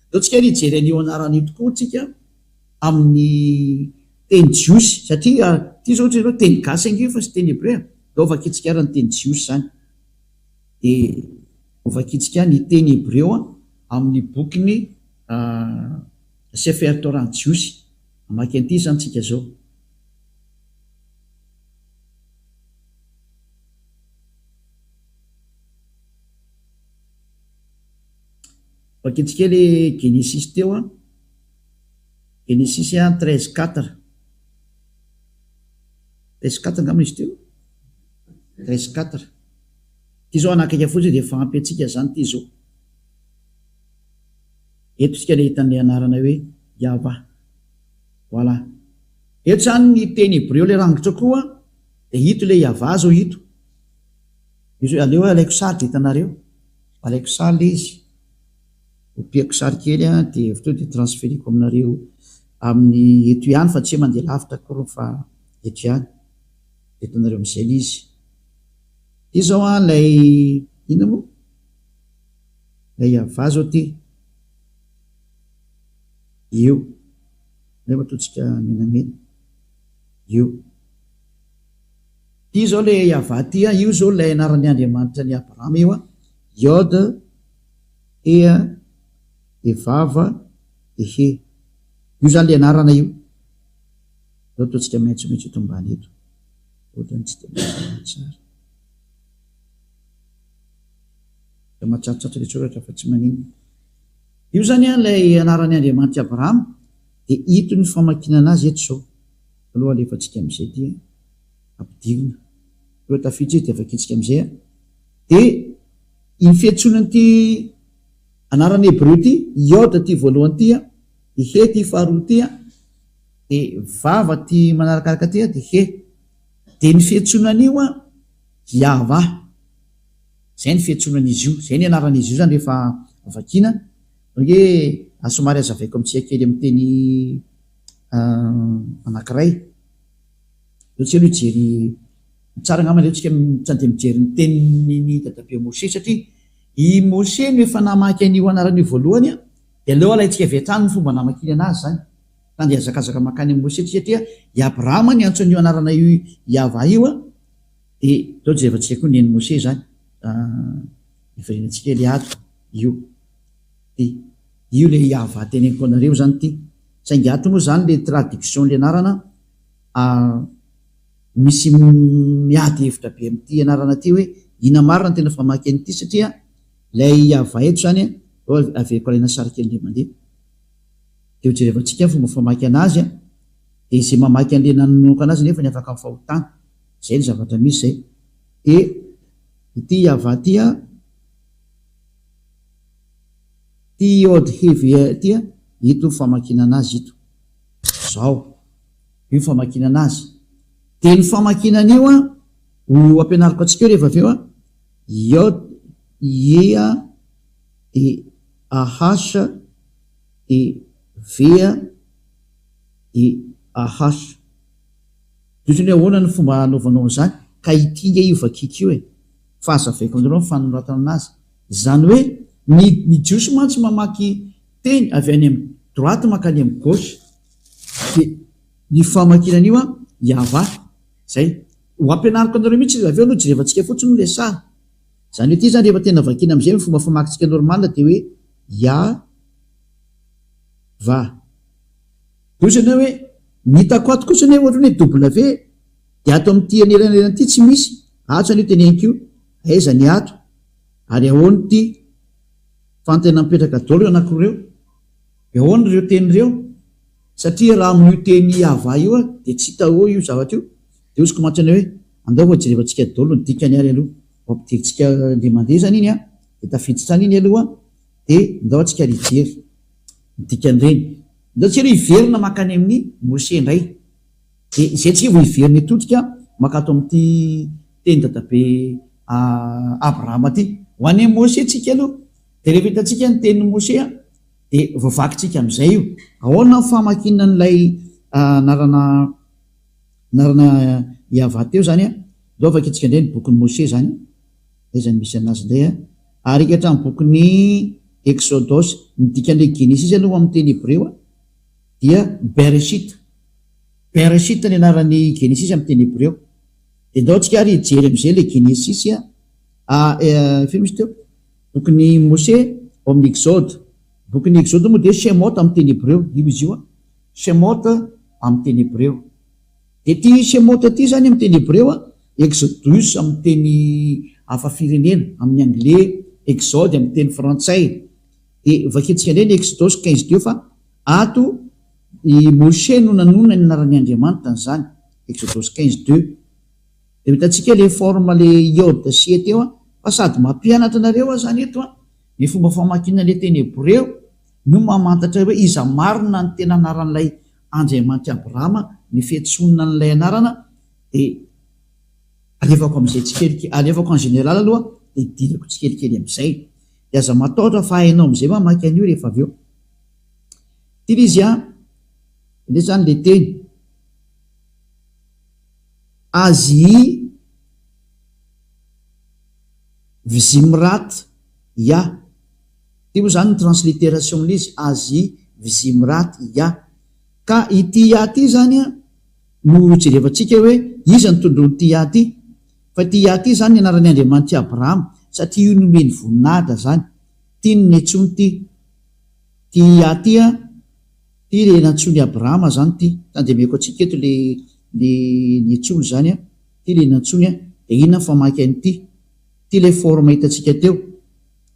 Ndao tsika ary hijery an'io anarana io tokoa tsika amin'ny teny jiosy, satria ity izao ohatra ianao teny gasy ange io fa tsy teny hebreo e. Ndao vakintsika ary ny teny jiosy izany. Dia hovakintsika ny teny hebreo amin'ny bokin'ny Sefer Torah jiosy. Hamaky an'ity izany tsika izao. Vakintsika kely Genesisy teo an. Genesisy 13 quatre. 13 quatre angamba izy teo. 13 quatre. Ity izao hanakaiky fotsiny dia efa ampy antsika izany ity izao. Eto isika ilay hitan'ilay anarana hoe Yavah. Voilà. Eto izany ny teny hebreo ilay rangitra koa dia ito ilay Yavah izao ito. Io izao aleo alaiko sary dia hitanareo. Alaiko sary ilay izy. Kopiako sary kely an dia avy teo dia transfereko aminareo amin'ny eto ihany fa tsy hoe mandeha lavitra akory fa eto ihany. Dia hitanareo amin'izay ilay izy. Ity izao an ilay inona moa? Ilay Yavah izao ity. Io. Aleo ataontsika menamena. Io. Ity izao ilay Yavah ity an, io izao ilay anaran'ny Andriamanitra an'i Abrahama io an, Yod, He, Evava, Ehe. Io izany ilay anarana io. Aleo ataontsika maitsomaitso eto ambany eto. Ohatran'ny tsy dia mazava tsara. Dia matsatsotsatso ilay soratra fa tsy maninona. Io izany an, ilay anaran'i Andriamanitr'i Abrahama, dia ito ny famakiana anazy eto izao. Aloha alefantsika amin'izay ity an, ampidirina. Aloha tafiditra izy dia vakintsika amin'izay an. Dia iny fiantsoana an'ity anarana hebreo ity, Yod ity voalohany ity an, dia He ity faharoa ity an, dia Vava ity manarakaraka ity an, dia He. Dia ny fiantsoana an'io an, Yahvah. Izay ny fiantsoana an'izy io, izay ny anaran'izy io izany rehefa vakiana. Donc hoe somary hazavaiko amintsika kely amin'ny teny anankiray. Aleo tsika aloha hijery, ny tsara angamba aleo tsika tsy andeha mijery ny tenin'i dadabe Moshe satria i Moshe no efa namaky an'io anarana io voalohany an, dia aleo alaintsika avy hatrany ny fomba namakiany anazy izany. Fa andeha hihazakazaka mankany amin'i Moshe tsika satria i Abrahama niantso an'io anarana io Yahvah io an. Dia izao jerevantsika koa ny an'i Moshe izany, hiverenantsika kely ato, io, ity, io ilay Yahvah teneniko anareo izany ity, saingy ato moa izany ilay traduction ilay anarana, misy miady hevitra be amin'ity anarana ity hoe inona marina no tena famaky an'ity satria ilay Yahvah eto izany, izao averiko alaina sary kely indray mandeha, dia ho jerevantsika ny fomba famaky an'azy an, dia izay mamaky an'ilay nanonoka an'azy nefa ny afaka amin'ny fahotana. Zay ny zavatra misy zay. De ity Yavah ty a, ty Yod He Ve ty a, ito ny famakiana anazy ito. Zao. Io ny famakiana anazy. De ny famakiana an'io a, ho ampianariko antsika eo rehefa avy eo a, Yod Ye a, de A H, de V a, de A H. Otrany hoe ahoana no fomba hanaovanao an'izany? Ka ity nge io vakiako io e! Fa hazavaiko aminareo ny fanoratana anazy. Izany hoe ny ny jiosy mantsy mamaky teny avy any amin'ny droite mankany amin'ny gauche. Dia ny famakiana an'io an, Yavah. Izay. Ho ampianariko anareo mihitsy izy avy eo aloha jerevantsika fotsiny moa ilay sary. Izany hoe ity izany rehefa tena vakiana amin'izay ny fomba famakintsika normal dia hoe Yavah. Dia ozy ianao hoe, ny hitako ato kosa anie ohatran'ny hoe W dia ato amin'ity anelanelana ity tsy misy, ato izany io teneniko io, aiza ny ato, ary ahoana ity, fa ny tena mipetraka daholo ireo anankiroa ireo, dia ahoana ireo teny ireo, satria raha amin'io teny Yavah io aho dia tsy hita eo io zavatra io, dia oziko mantsy ianao hoe, andao vao jerevantsika daholo ny dikany ary aloha, vao ampidirintsika indray mandeha izany iny an, dia tafiditra any iny aloha, dia ndao antsika ary hijery ny dikan'ireny. Ndao tsika aloha hiverina mankany amin'i Moshe indray. Dia izay tsika vao hiverina hitodika mankato amin'ity teny dadabe Abrahama ity. Ho any amin'i Moshe tsika aloha. Dia rehefa hitantsika ny tenin'i Moshe dia voavakintsika amin'izay io. Ahoana ny famakiana an'ilay anarana anarana Yavah teo izany an? Ndao vakintsika indray ny bokin'i Moshe izany. Aiza no misy anazy indray an? Ary hatramin'ny bokin'ny Eksodosy, ny dikan'ilay Genesisy aloha amin'ny teny hebreo dia Bereshit. Bereshit ny anaran'ny Genesisy amin'ny teny hebreo. Dia ndao tsika ary hijery amin'izay ilay Genesisy a, firy misy teo? Bokin'i Mose ao amin'ny Exode. Bokin'ny Exode moa dia Shemot amin'ny teny hebreo, io izy io a. Shemot amin'ny teny hebreo. Dia ity Shemot ity izany amin'ny teny hebreo a, Exodus amin'ny teny hafa firenena, amin'ny anglais, Exode amin'ny teny frantsay. Dia vakintsika indray ny Exodus 15 teo fa ato i Moshe no nanonona ny anaran'i Andriamanitra an'izany, Exodus 15 deux. Dia hitantsika ilay forme ilay Yod sy E teo a, fa sady mampianatra anareo aho izany eto a, ny fomba famakiana ilay teny hebreo no mamantatra hoe iza marina ny tena anaran'ilay Andriamanitr'i Abrahama, ny fiantsoana an'ilay anarana dia alefako amin'izay tsikelikely, alefako en général aloha dia idirako tsikelikely amin'izay. Dia aza matahotra fa hainao amin'izay mamaky an'io rehefa avy eo. Ity ilay izy an, indray izany ilay teny. Azy Vzimrat Ya. Ity moa izany ny transliteration-n'ilay izy, Azy Vzimrat Ya. Ka ity Ya ity izany an, no jerevantsika hoe iza no tondroin'ity Ya ity. Fa ity Ya ity izany ny anaran'i Andriamanitr'i Abrahama, satria io nomeny voninahitra izany. Tiany ny antsoiny ity. Ity Ya ity an. Ity le nantsoin'i Abrahama zany ity. Tandremeko antsika eto le le niantsoany zany an. Ity le nantsoiny an. Dia inona ny famaky an'ity? Ity le forme hitantsika teo.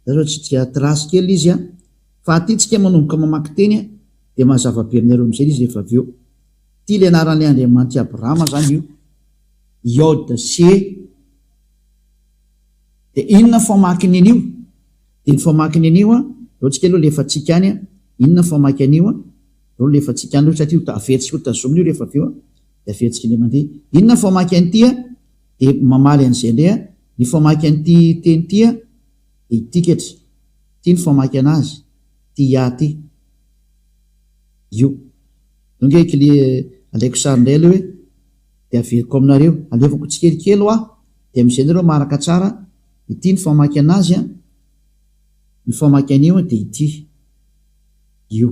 Za zao tsy dia trace kely izy an. Fa aty tsika manomboka mamaky teny an, dia mazava be aminareo amin'izay le izy rehefa avy eo. Ity le anaran'ilay Andriamanitr'i Abrahama zany io. Yod She. Dia inona ny famakiny an'io? Dia ny famakiny an'io an, aleo tsika aloha alefantsika any an, inona ny famaky an'io an, aleo alefantsika any aloha satria ho averintsika ho tazomina io rehefa avy eo an, dia averintsika indray mandeha. Inona ny famaky an'ity an? Dia mamaly an'izay indray an, ny famaky an'ity teny ity an, dia ity ketry, ity ny famaky an'azy, ity ya ity, io. Donc kle alaiko sary indray aloha hoe, dia averiko aminareo, alefako tsikelikely hoa, dia amin'izay nareo maharaka tsara, ity ny famaky an'azy an, ny famaky an'io an dia ity, io.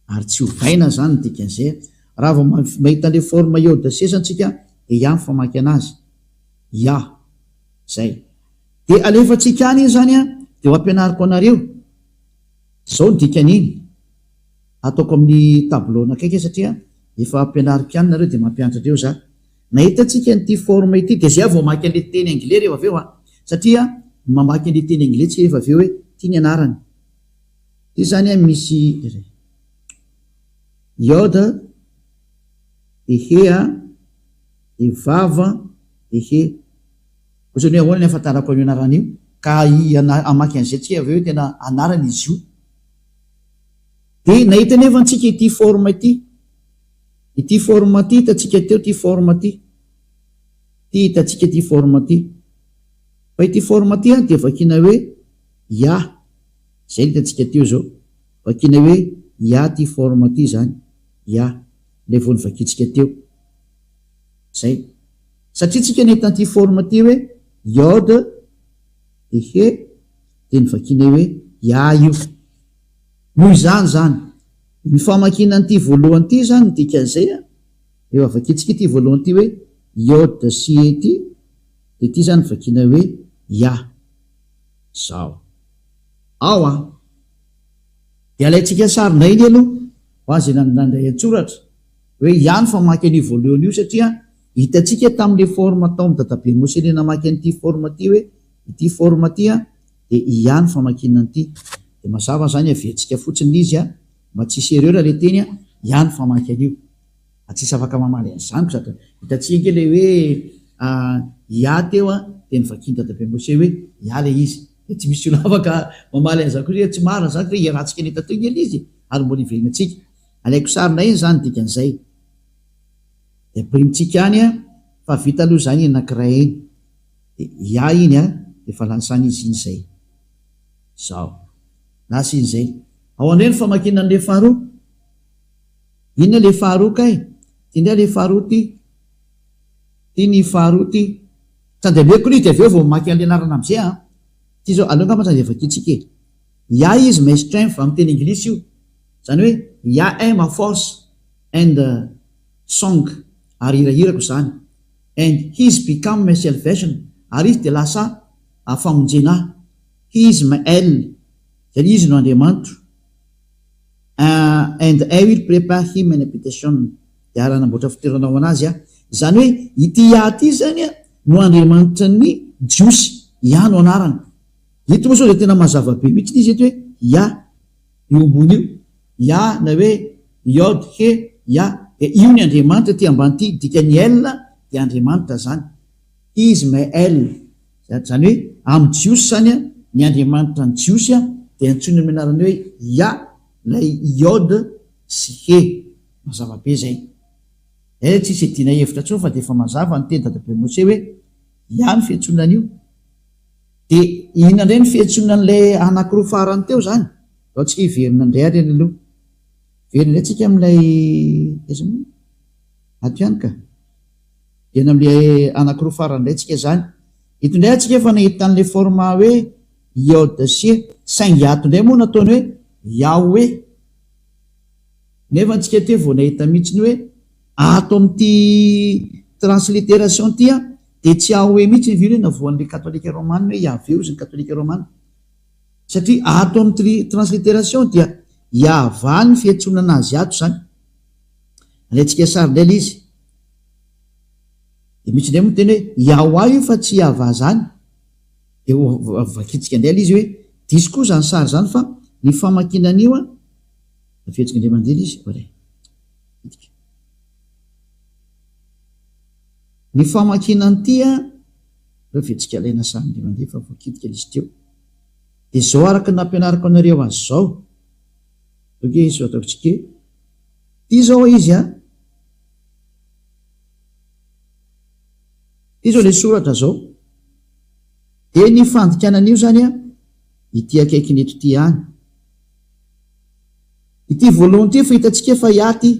Ary tsy ovaina izany ny dikan'izay an. Raha vao mahita an'ilay forme iode sesa antsika dia ya ny famaky an'azy. Ya. Zay. Dia alefantsika any iny izany an, dia ho ampianariko anareo. Izao ny dikan'iny. Ataoko amin'ny tableau anakaiky satria efa ampianariko ihany nareo dia mampianatra andreo za. Nahita antsika an'ity forme ity dia zay aho vao mamaky an'ilay teny anglais rehefa avy eo an. Satria mamaky an'ilay teny anglais tsika rehefa avy eo hoe ity ny anarany. Ity zany an misy iode dia he an dia vava dia he. Ohatrany hoe ahoana ny ahafantarako an'io anarana io? Ka hamaky an'izay tsika avy eo hoe tena anarana izy io. Dia nahita anefa antsika ity forme ity. Ity forme ity hitantsika teo ity forme ity. Ity hitantsika ity forme ity. Fa ity forme ity an dia vakiana hoe Ya. Izay no hitantsika teo izao. Vakiana hoe Ya ity forme ity izany. Ya. Ilay vao novakintsika teo. Izay. Satria tsika nahita an'ity forme ity hoe Yod dia He dia novakiana hoe Ya io. Noho izany izany, ny famakiana an'ity voalohany ity izany ny dikan'izay an, rehefa vakintsika ity voalohany ity hoe Yod sy He ity, dia ity izany vakiana hoe Ya. Izao. Ao an. Dia alaintsika sary indray anie aloha, ho an'izay nandray an-tsoratra, hoe Ya ny famaky an'io voalohany io satria hitantsika tamin'ilay forme tao amin'i Dadabe Mose ilay namaky an'ity forme ity hoe ity forme ity an, dia Ya ny famakiana an'ity. Dia mazava izany averintsika fotsiny ilay izy an, mba tsy hisy erreur ilay teny an, Ya ny famaky an'io. Fa tsisy afaka mamaly an'izany ko sady hitantsika ange ilay hoe Ya teo an, dia novakian'i Dadabe Mose hoe Ya ilay izy. Dia tsy misy olona afaka mamaly an'izany koa hoe tsy marina izany fa iarahantsika nahita teo ange ilay izy e, ary mbola hiverenantsika. Alaiko sary indray iny izany dikan'izay. Dia ampirimitsika any an, fa vita aloha izany iny anankiray iny. Dia Ya iny an, dia efa lasa any izy iny izay. Izao. Lasa iny izay. Ao indray ny famakiana an'ilay faharoa. Inona ilay faharoa kay? Ity indray ilay faharoa ity. Ity ny faharoa ity. Tsy andeha ilay izy dia avy eo vao mamaky an'ilay anarana amin'izay an. Ity izao, aleo angamba tsy andeha vakintsika e. Yah is my strength amin'ny teny anglisy io. Izany hoe Yah est ma force and song ary hirahirako izany. And he is become my salvation ary izy dia lasa famonjena ahy. He is my El, izany izy no Andriamanitro. And I will prepare him an habitation, dia ary hanamboatra fitoerana ho an'azy aho. Izany hoe ity Yah ity izany no Andriamanitry ny Jiosy, Yah no anarany. Eto moa izao dia tena mazava be mihitsy izy eto hoe Yah, io ambony io, Yah na hoe Yod He Yah, dia io ny Andriamanitra ity ambany ity, dikan'ny El dia Andriamanitra izany. He is my El, Izany hoe amin'ny Jiosy izany, ny Andriamanitra ny Jiosy dia antsoina amin'ny anarany hoe Yah, ilay Yod sy He. Mazava be izay. Izay tsy hisy iadiana hevitra intsony fa dia efa mazava ny teny dadabe Mose hoe Yah ny fiantsoana an'io. Dia inona indray ny fiantsoana an'ilay anankiroa farany teo izany? Ndao tsika hiverina indray ary any aloha. Hiverina indray tsika amin'ilay aiza moa? Ato ihany ka. Eny amin'ilay anankiroa farany indray tsika izany. Eto indray antsika efa nahita an'ilay forme hoe Yod sy saingy ato indray moa nataony hoe Yahweh. Nefa antsika teo vao nahita mihitsy ny hoe ato amin'ity transliteration ity dia tsy Yahweh mihitsy ny hoe navoan'ilay katolika romana hoe Yahveh hozy ny katolika romana. Satria ato amin'ny transliteration dia. Yahvah ny fiantsoana azy ato izany. Alaintsika sary indray ilay izy. Dia misy indray moa miteny hoe Yahwah io fa tsy Yahvah izany. Dia ho vakintsika indray ilay izy hoe diso koa izany sary izany fa ny famakiana an'io an, averintsika indray mandeha ilay izy, oray. Hidika. Ny famakiana an'ity an, aleo averintsika alaina sary indray mandeha fa voakitika ilay izy teo. Dia izao araka ny nampianariko anareo azy izao. Ok, izao ataontsika e. Ity izao izy an. Ity izao ilay soratra izao. Dia ny fandikana an'io izany an, ity akaikiny eto ity ihany. Ity voalohany ity efa hitantsika fa ya ity.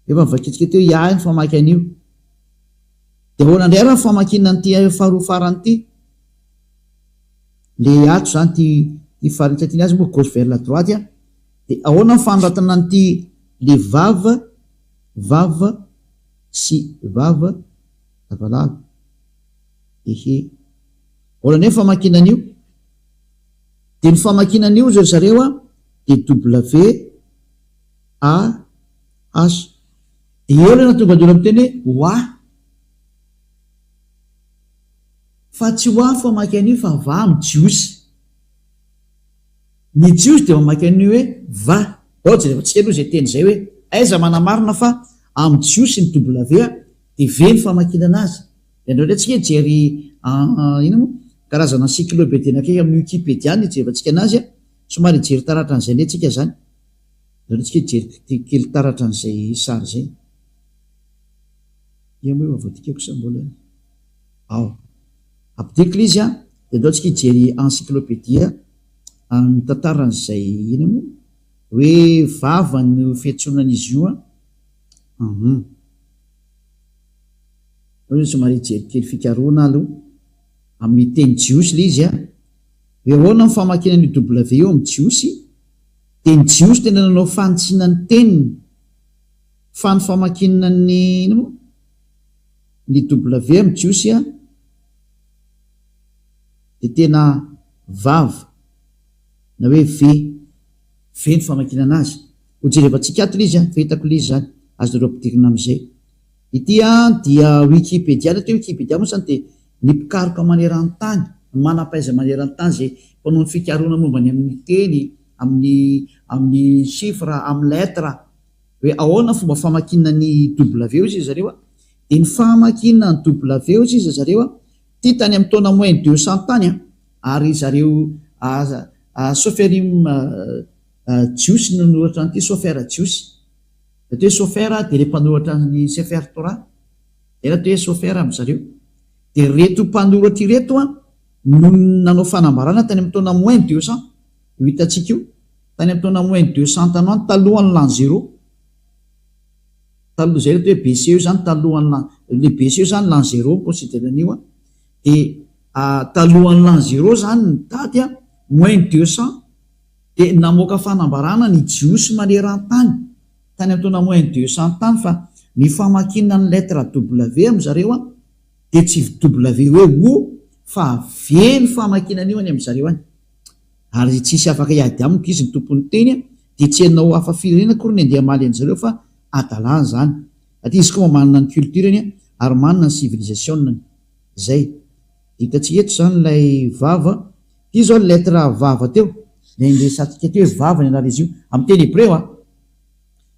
Efa novakintsika teo ya ny famaky an'io. Dia ahoana indray ary ny famakiana an'ity faharoa farany ity? Le ato izany ity ity faritra ity ny azy moa gauche vers la droite an. Dia ahoana ny fanoratana an'ity le vav, vav sy vav, lavalava. Ehe. Ahoana indray ny famakiana an'io? Dia ny famakiana an'io ry zareo an dia W A H. Dia eo ilay nahatonga ny olona miteny hoe wa. Fa tsy ho ahy famaky an'io fa va amin'ny Jiosy. Ny Jiosy dia mamaky an'io hoe va. Bao jerevantsika aloha izay teny izay hoe aiza manamarina fa amin'ny Jiosy ny W dia V ny famakiana azy. Dia andao indray tsika hijery inona moa karazana encyclopédie anankiray amin'ny Wikipedia no hijerevantsika anazy a. Somary hijery taratra an'izay indray tsika izany. Andao tsika hijery kely taratra an'izay sary izay. Ia moa efa voadikako sa mbola. Ao. Ampidiriko ilay izy an, dia andao tsika hijery encyclopedia mitantara an'izay inona moa? Hoe vava no fiantsoana an'izy io an. Hum. Aleo somary hijery kely fikarohana aloha. Amin'ny teny jiosy ilay izy an. Hoe ahoana ny famakiana an'io W io amin'ny jiosy? Dia ny jiosy tena nanao fanitsiana ny teniny. Fa ny famakiana ny inona moa? Ny W amin'ny jiosy a dia tena vav na hoe V, V ny famakiana anazy. Ho jerevantsika ato ilay izy a, fa hitako ilay izy izany, azonareo ampidirina amin'izay. Ity a dia Wikipedia, ny atao hoe Wikipedia moa izany dia ny mpikaroka maneran-tany, ny manam-pahaizana maneran-tany izay mpanao ny fikarohana momba ny amin'ny teny, amin'ny amin'ny chiffre, amin'ny lettre. Hoe ahoana ny fomba famakiana ny W hoy zareo a? Dia ny famakiana ny W hoy izy zareo a, ity tany amin'ny taona moins 200 tany a, ary zareo Soferim Jiosy no nanoratra an'ity, Sofer Jiosy. Ny atao hoe Sofer dia ilay mpanoratra ny Sefer Torah, izay ny atao hoe Sofer amin-dry zareo. Dia ireto mpanoratra ireto a no nanao fanambarana tany amin'ny taona moins 200, io hitantsika io. Tany amin'ny taona moins 200 tany ho any, talohan'ny l'an zéro. Taloha izay ilay atao hoe BC io izany, talohan'ny l'an, ilay BC io izany l'an zéro mi-considère an'io an. Dia talohan'ny l'an zéro izany ny daty an, moins 200, dia namoaka fanambarana ny Jiosy maneran-tany, tany amin'ny taona moins 200 tany fa ny famakiana ny lettre W amin-dry zareo an, dia tsy W hoe O fa V ny famakiana an'io any amin-dry zareo any. Ary tsy hisy afaka hiady amiko izy ny tompon'ny teny dia tsy ianao hafa firenena akory ny andeha hamaly an'izareo fa adalana izany satria izy koa mba manana ny culture-ny ary manana ny civilisation-ny. Izay. Hitantsika eto izany ilay vava. Ity izao ny lettre vava teo, ilay niresahantsika teo hoe vava ny anaran'izy io amin'ny teny hebreo an.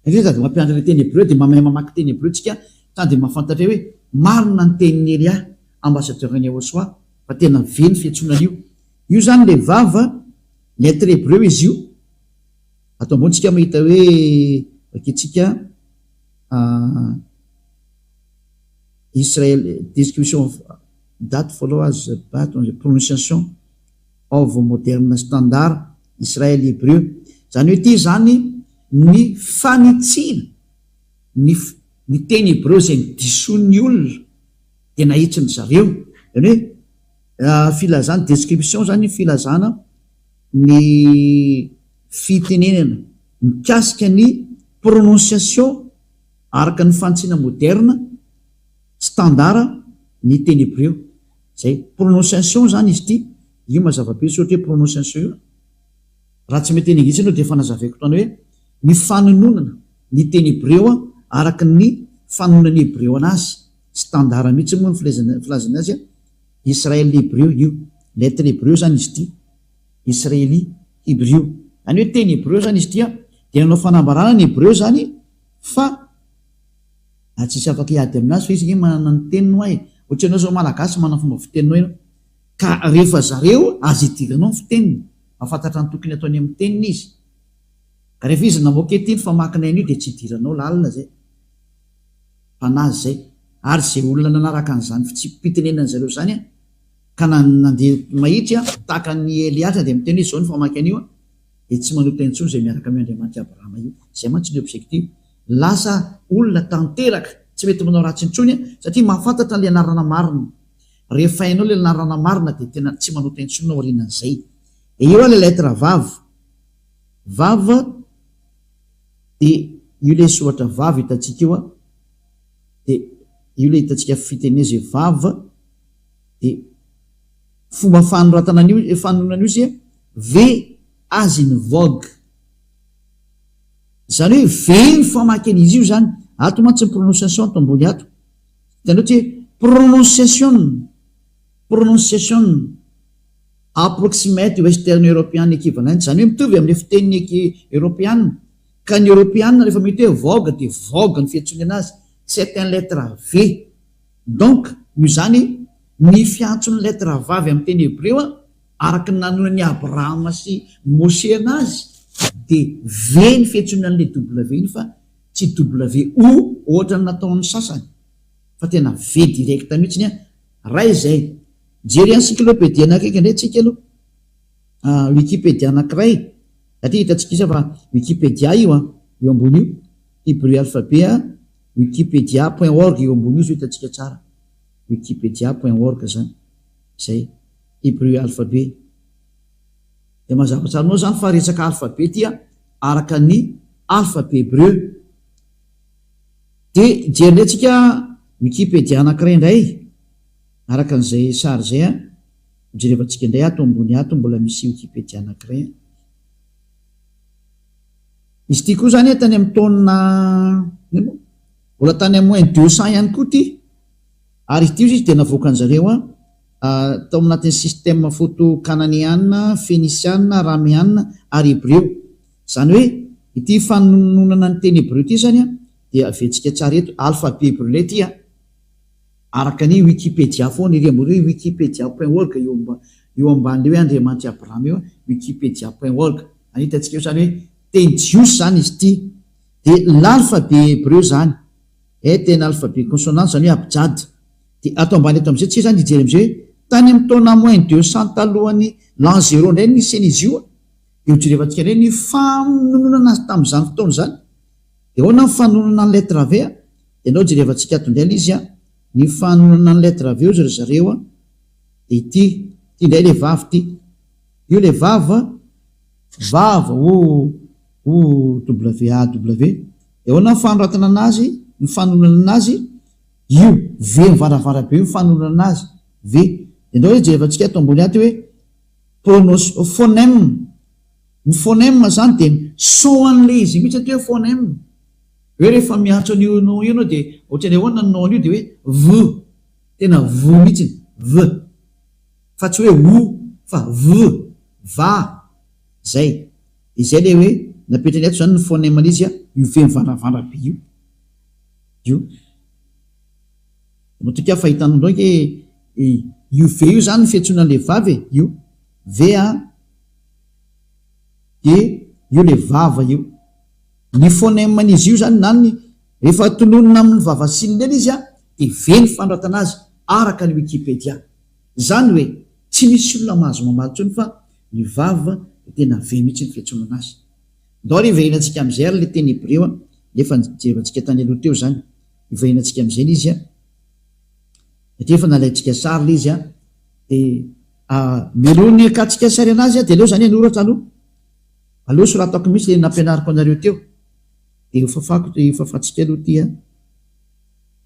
Indraindray sady mampianatra ilay teny hebreo dia mahay mamaky teny hebreo tsika sady mahafantatra hoe marina ny tenin'i Elia ambassadeur an'i Yahoshuah fa tena ve ny fiantsoana an'io. Io zany le vava, lettre hebreu izy io, ato ambony tsika mahita hoe vakintsika Israel description of that follow as but on the pronunciation of modern standard Israel hebreu. Zany hoe ity zany ny fanitsiana ny ny teny hebreu izay nodisoin'ny olona dia nahitsin-dry zareo. Zany hoe Filazana, description zany filazana ny fitenenana mikasika ny prononciation araka ny fanitsiana moderna, standard, ny teny hebreo. Zay. Prononciation zany izy ity, io mazava be soratra hoe prononciation io. Raha tsy mety teny anglisy ianao dia efa nazavaiko tany hoe ny fanononana ny teny hebreo araka ny fanononan'ny hebreo anazy, standard mihitsy moa ny filazany azy, Israel hebreo io, lettre hebreo izany izy ity, Israeli hebrew. Izany hoe teny hebreo izany izy ity dia nanao fanambarana ny hebreo izany fa tsisy afaka hiady aminazy fa izy ange manana ny teniny hoa e, ohatra ianao izao malagasy manana fomba fiteninao ianao ka rehefa zareo aza idiranao ny fiteniny. Mahafantatra ny tokony ataony amin'ny teniny izy. Ka rehefa izy namoaka ety ny famakinay an'io dia tsy idiranao lalina izay. Mpanazy izay. Ary izay olona nanaraka an'izany fitsipi-pitenenana zareo izany an, ka nandeha mahitsy an, tahaka an'i Eliatra dia miteny hoe izao ny famaky an'io an, dia tsy manota intsony izay miaraka amin'io Andriamanitr'i Abrahama io. Izay mantsy ny objectif. Lasa olona tanteraka, tsy mety manao ratsy intsony an, satria mahafantatra an'ilay anarana marina. Rehefa hainao ilay anarana marina dia tena tsy manota intsony ianao aorianan'izay. Dia eo ilay lettre vav. Vav dia io ilay soratra vav hitantsika io an. Dia io ilay hitantsika fitenena izay vav. Dia fomba fanoratana an'io, fanonona an'io izay V as in vogue. Izany hoe V ny famaky an'izy io izany. Ato mantsy ny prononciation ato ambony ato. Hitanao ty hoe prononciation, prononciation approximate Western European equivalent, izany hoe mitovy amin'ilay fitenin'ny Eoropeana. Ka ny Eoropeana rehefa mety hoe vogue dia vogue ny fiantsoany anazy, c'est un lettre V. Donc, noho izany, ny fiantson'ny lettre vavy amin'ny teny hebreo araka ny nanonan'i Abrahama sy Moshe anazy dia V ny fiantsoana an'ilay W iny fa tsy WO ohatran'ny nataon'ny sasany fa tena V direct mihitsy an! Ray izay. Mijery encyclopédie anakaiky indray tsika aloha. Ah, wikipedia anankiray. Satria hitantsika isa fa wikipedia io an, io ambony io. Hebrew alphabet an, wikipedia point org io ambony io zao hitantsika tsara. Wikipedia point org zany. Zay. Hebrew alphabet. Dia mazava tsara aminao zany fa resaka alphabet ity an, araka ny alphabet hebreu. Dia hijery indray tsika wikipedia anankiray indray, araka an'izay sary izay an, hojerevantsika indray ato ambony ato mbola misy wikipedia anankiray an. Izy ity koa zany tany amin'ny taona, inona moa? Mbola tany amin'ny moins 200 ihany koa ity. Ary ity ozy izy dia navoakan-jareo an, tao anatin'ny système photo kananeana, fenisiana, arameana ary hebreo. Izany hoe ity fanononana ny teny hebreo ity izany an, dia aventsika tsara eto, alphabet hebreo indray ity an, araka ny wikipedia foana ery ambony hoe wikipedia point org eo amba eo ambanin'ilay hoe Andriamanitr'i Abrahama eo an, wikipedia point org. Any hitantsika eo izany hoe teny jiosy izany izy ity. Dia l'alphabet hebreo izany. Et tena alphabet consonant izany hoe abjad. Dia ato ambany ato amin'izay tsika izany hijery amin'izay hoe tany amin'ny taona moins 200 talohan'ny l'an zéro indray ny nisian'izy io. Dia hojerevantsika indray ny fanononana azy tamin'izany fotoana izany. Dia ahoana ny fanononana ny lettre V? Dia andao jerevantsika ato indray ilay izy an. Ny fanononana ny lettre V hozy ry zareo an. Dia ity, ity indray ilay vavy ity. Io ilay vava, vava o O W A W. Dia ahoana ny fanoratana anazy, ny fanononana anazy? Io, V mivaravara be io ny fanononana anazy, V. Dia ndao hoe jerevantsika ato ambony ato hoe pronos, phonème. Ny phonème izany dia ny son an'ilay izy mihitsy atao hoe phonème. Hoe rehefa miantso an'io nom io ianao dia ohatran'ny ahoana ny nom an'io dia hoe V. Tena V mihitsy, V. Fa tsy hoe O fa V, va. Zay. Izay le hoe napetrany ato zany ny phoneme an'izy a, io ve mivandravandrana be io. Io. Matoky aho fa hitanareo ange e, io ve io zany ny fiantsoana an'le vava e, io. Ve a, de io le vava io. Ny phoneme an'izy io zany na ny, rehefa tononina amin'ny vava siny iny izy a, de ve ny fanoratana azy araka ny wikipedia. Izany hoe tsy misy olona mahazo mamaly intsony fa ny vava dia tena ve mihitsy ny fiantsoana anazy. Ndao ary hiverenantsika amin'izay ary ilay teny hebreo an, ilay efa nijerevantsika tany aloha teo izany. Hiverenantsika amin'izay ilay izy an, satria efa nalaintsika sary ilay izy an, dia mialoha ny hakantsika sary anazy an, dia aleo izany hanoratra aloha. Aleo soratako mihitsy ilay nampianariko anareo teo. Dia hofafako, hofafantsika aloha ity an.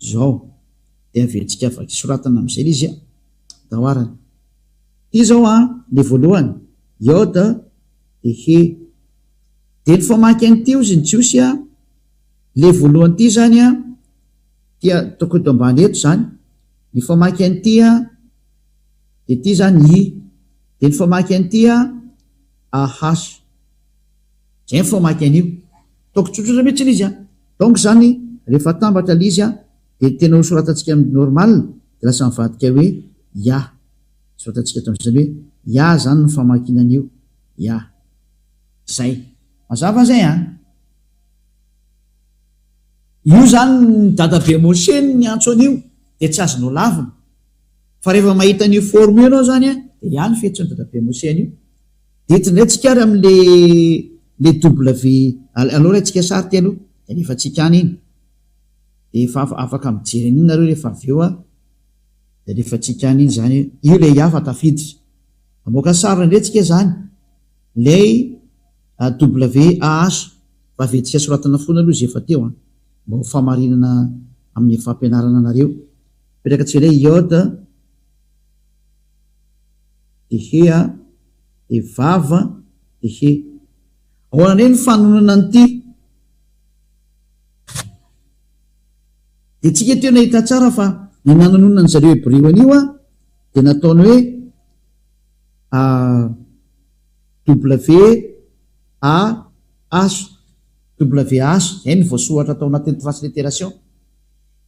Izao. Dia averintsika vaky soratana amin'izay ilay izy an. Ndao arany. Ity izao an, ilay voalohany, Yod. De he. De ny famaky an'ity ozy ny jiosy a, le voalohany ity zany a, ty ataoko eto ambany eto zany, ny famaky an'ity a, de ity zany i, de ny famaky an'ity a, AH. Zay ny famaky an'io. Ataoko tsotsotra mihitsy ilay izy a. Donc zany rehefa atambatra ilay izy a, de tena ho soratantsika amin'ny normal de lasa mivadika hoe ya. Soratantsika eto amin'izany hoe ya zany ny famakiana an'io, ya. Zay. Mazava zay an! Io zany ny dadabe Moshe no niantso an'io dia tsy azonao lavina. Fa rehefa mahita an'io forme io ianao zany an, dia ya ny fiantson'i dadabe Moshe an'io. Dia eto indray tsika ary amin'le le W, aleo raintsika sary ity aloha, dia alefantsika any iny. Dia efa afaka mijery an'iny nareo rehefa avy eo an, dia alefantsika any iny zany, io le ya fa tafiditra. Hamoaka sary indray tsika zany. Lay WAH fa averintsika soratana foana aloha izay efa teo an! Mba ho famarinana amin'ny fampianarana anareo. Apetraka tsika indray Yod de He a de Vav de He. Ahoana indray ny fanononana an'ity? Dia tsika teo nahita tsara fa ny nanononana an-dry zareo Hebreo an'io an dia nataony hoe A W A H W H, izay no voasoratra tao anatin'ny transliteration.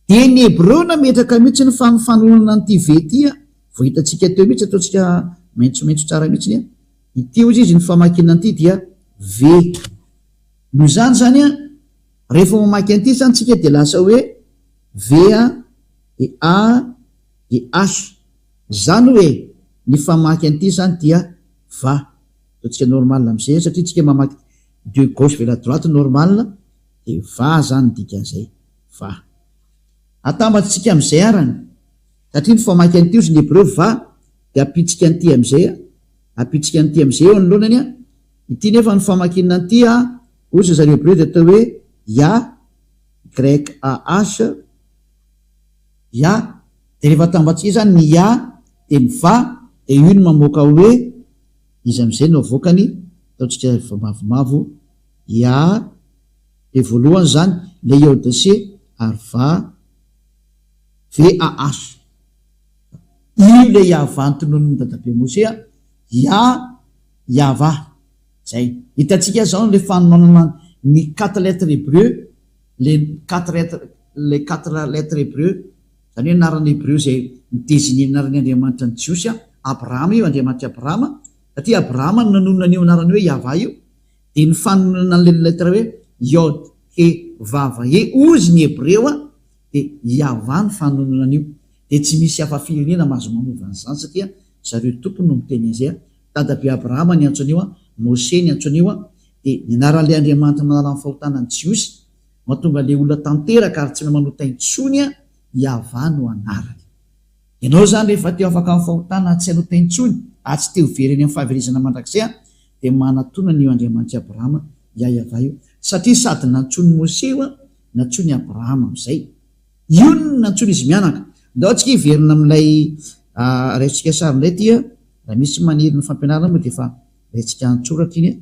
Dia ny Hebreo nametraka mihitsy ny fanofanonana an'ity V ity a, vao hitantsika teo mihitsy, ataontsika maitsomaitso tsara mihitsy a, ity hozy izy ny famakiana an'ity dia V. Noho izany izany a, rehefa mamaky an'ity izany tsika dia lasa hoe V a, dia A, dia H. Izany hoe ny famaky an'ity izany dia va. Ataontsika normal amin'izay satria tsika mamaky de gauche vers la droite normal dia va izany ny dikan'izay. Va. Atambatsika amin'izay arany satria ny famaky an'ity ozy ny hebreo va dia ampitsika an'ity amin'izay a, ampitsika an'ity amin'izay eo anoloanany a, ity nefa ny famakiana an'ity a, ozy zareo hebreo dia atao hoe ya, YAH, ya. Dia rehefa atambatsika izany ny ya dia ny va dia io no mamoaka hoe iza amin'izay no avoakany, ataontsika mavomavo, ya dia voalohany izany ilay iodc ary va, VAH. Io ilay Yavah notononin'i Dadabe Moshe a, Ya, Yavah. Izay. Hitantsika izao ilay fanononana ny quatre lettres hébreu, les quatre lettres, les quatre lettres hébreu, izany hoe anarana hebreo izay mi-designer ny anaran'ny Andriamanitra ny Jiosy, Abrahama io, Andriamanitr'i Abrahama, satria Abrahama no nanonona an'io anarana hoe Yavah io, dia ny fanononana an'ilay lettre hoe Yod, He, Vav, He, hozy ny hebreo, dia Yavah ny fanononana an'io. Dia tsy misy hafa firenena mahazo manova an'izany satria zareo tompony no miteny an'izay. Dadabe Abrahama niantso an'io, Moshe niantso an'io, dia ny anaran'ilay Andriamanitra manala ny fahotana ny Jiosy, mahatonga ilay olona tanteraka ary tsy mahay manota intsony, Yavah no anarany. Ianao izany rehefa te ho afaka amin'ny fahotana ary tsy hanota intsony ary tsy te ho very any amin'ny fahaverezana mandrakizay dia manatona an'io Andriamanitr'i Abrahama, Yavah io. Satria sady nantsoin'i Moshe io, nantsoin'i Abrahama amin'izay. Io no nantsoin'izy mianaka. Ndao tsika hiverina amin'ilay raisintsika sary indray ity a. Raha misy maniry ny fampianarana moa dia efa raintsika an-tsoratra iny a.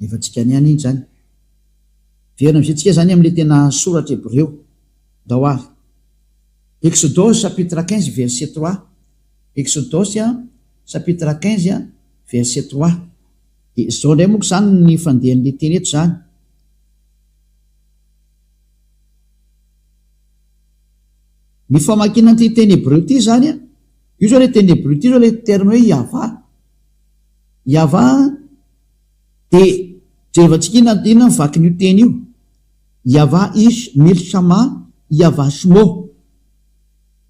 Efa tsika any ihany iny izany. Miverina amin'izay tsika izany amin'ilay tena soratra hebreo. Ndao ary. Exodosy chapitre 15 verset 3. Exodosy chapitre 15 verset 3. Dia izao indray moa izany ny fandehan'ilay teny eto izany. Ny famakiana an'ity teny hebreo ity izany an, io izao ilay teny hebreo ity izao ilay terme hoe Yavah. Yavah dia jerevantsika inona inona ny vakin'io teny io. Yavah ish milchama Yavah shmo.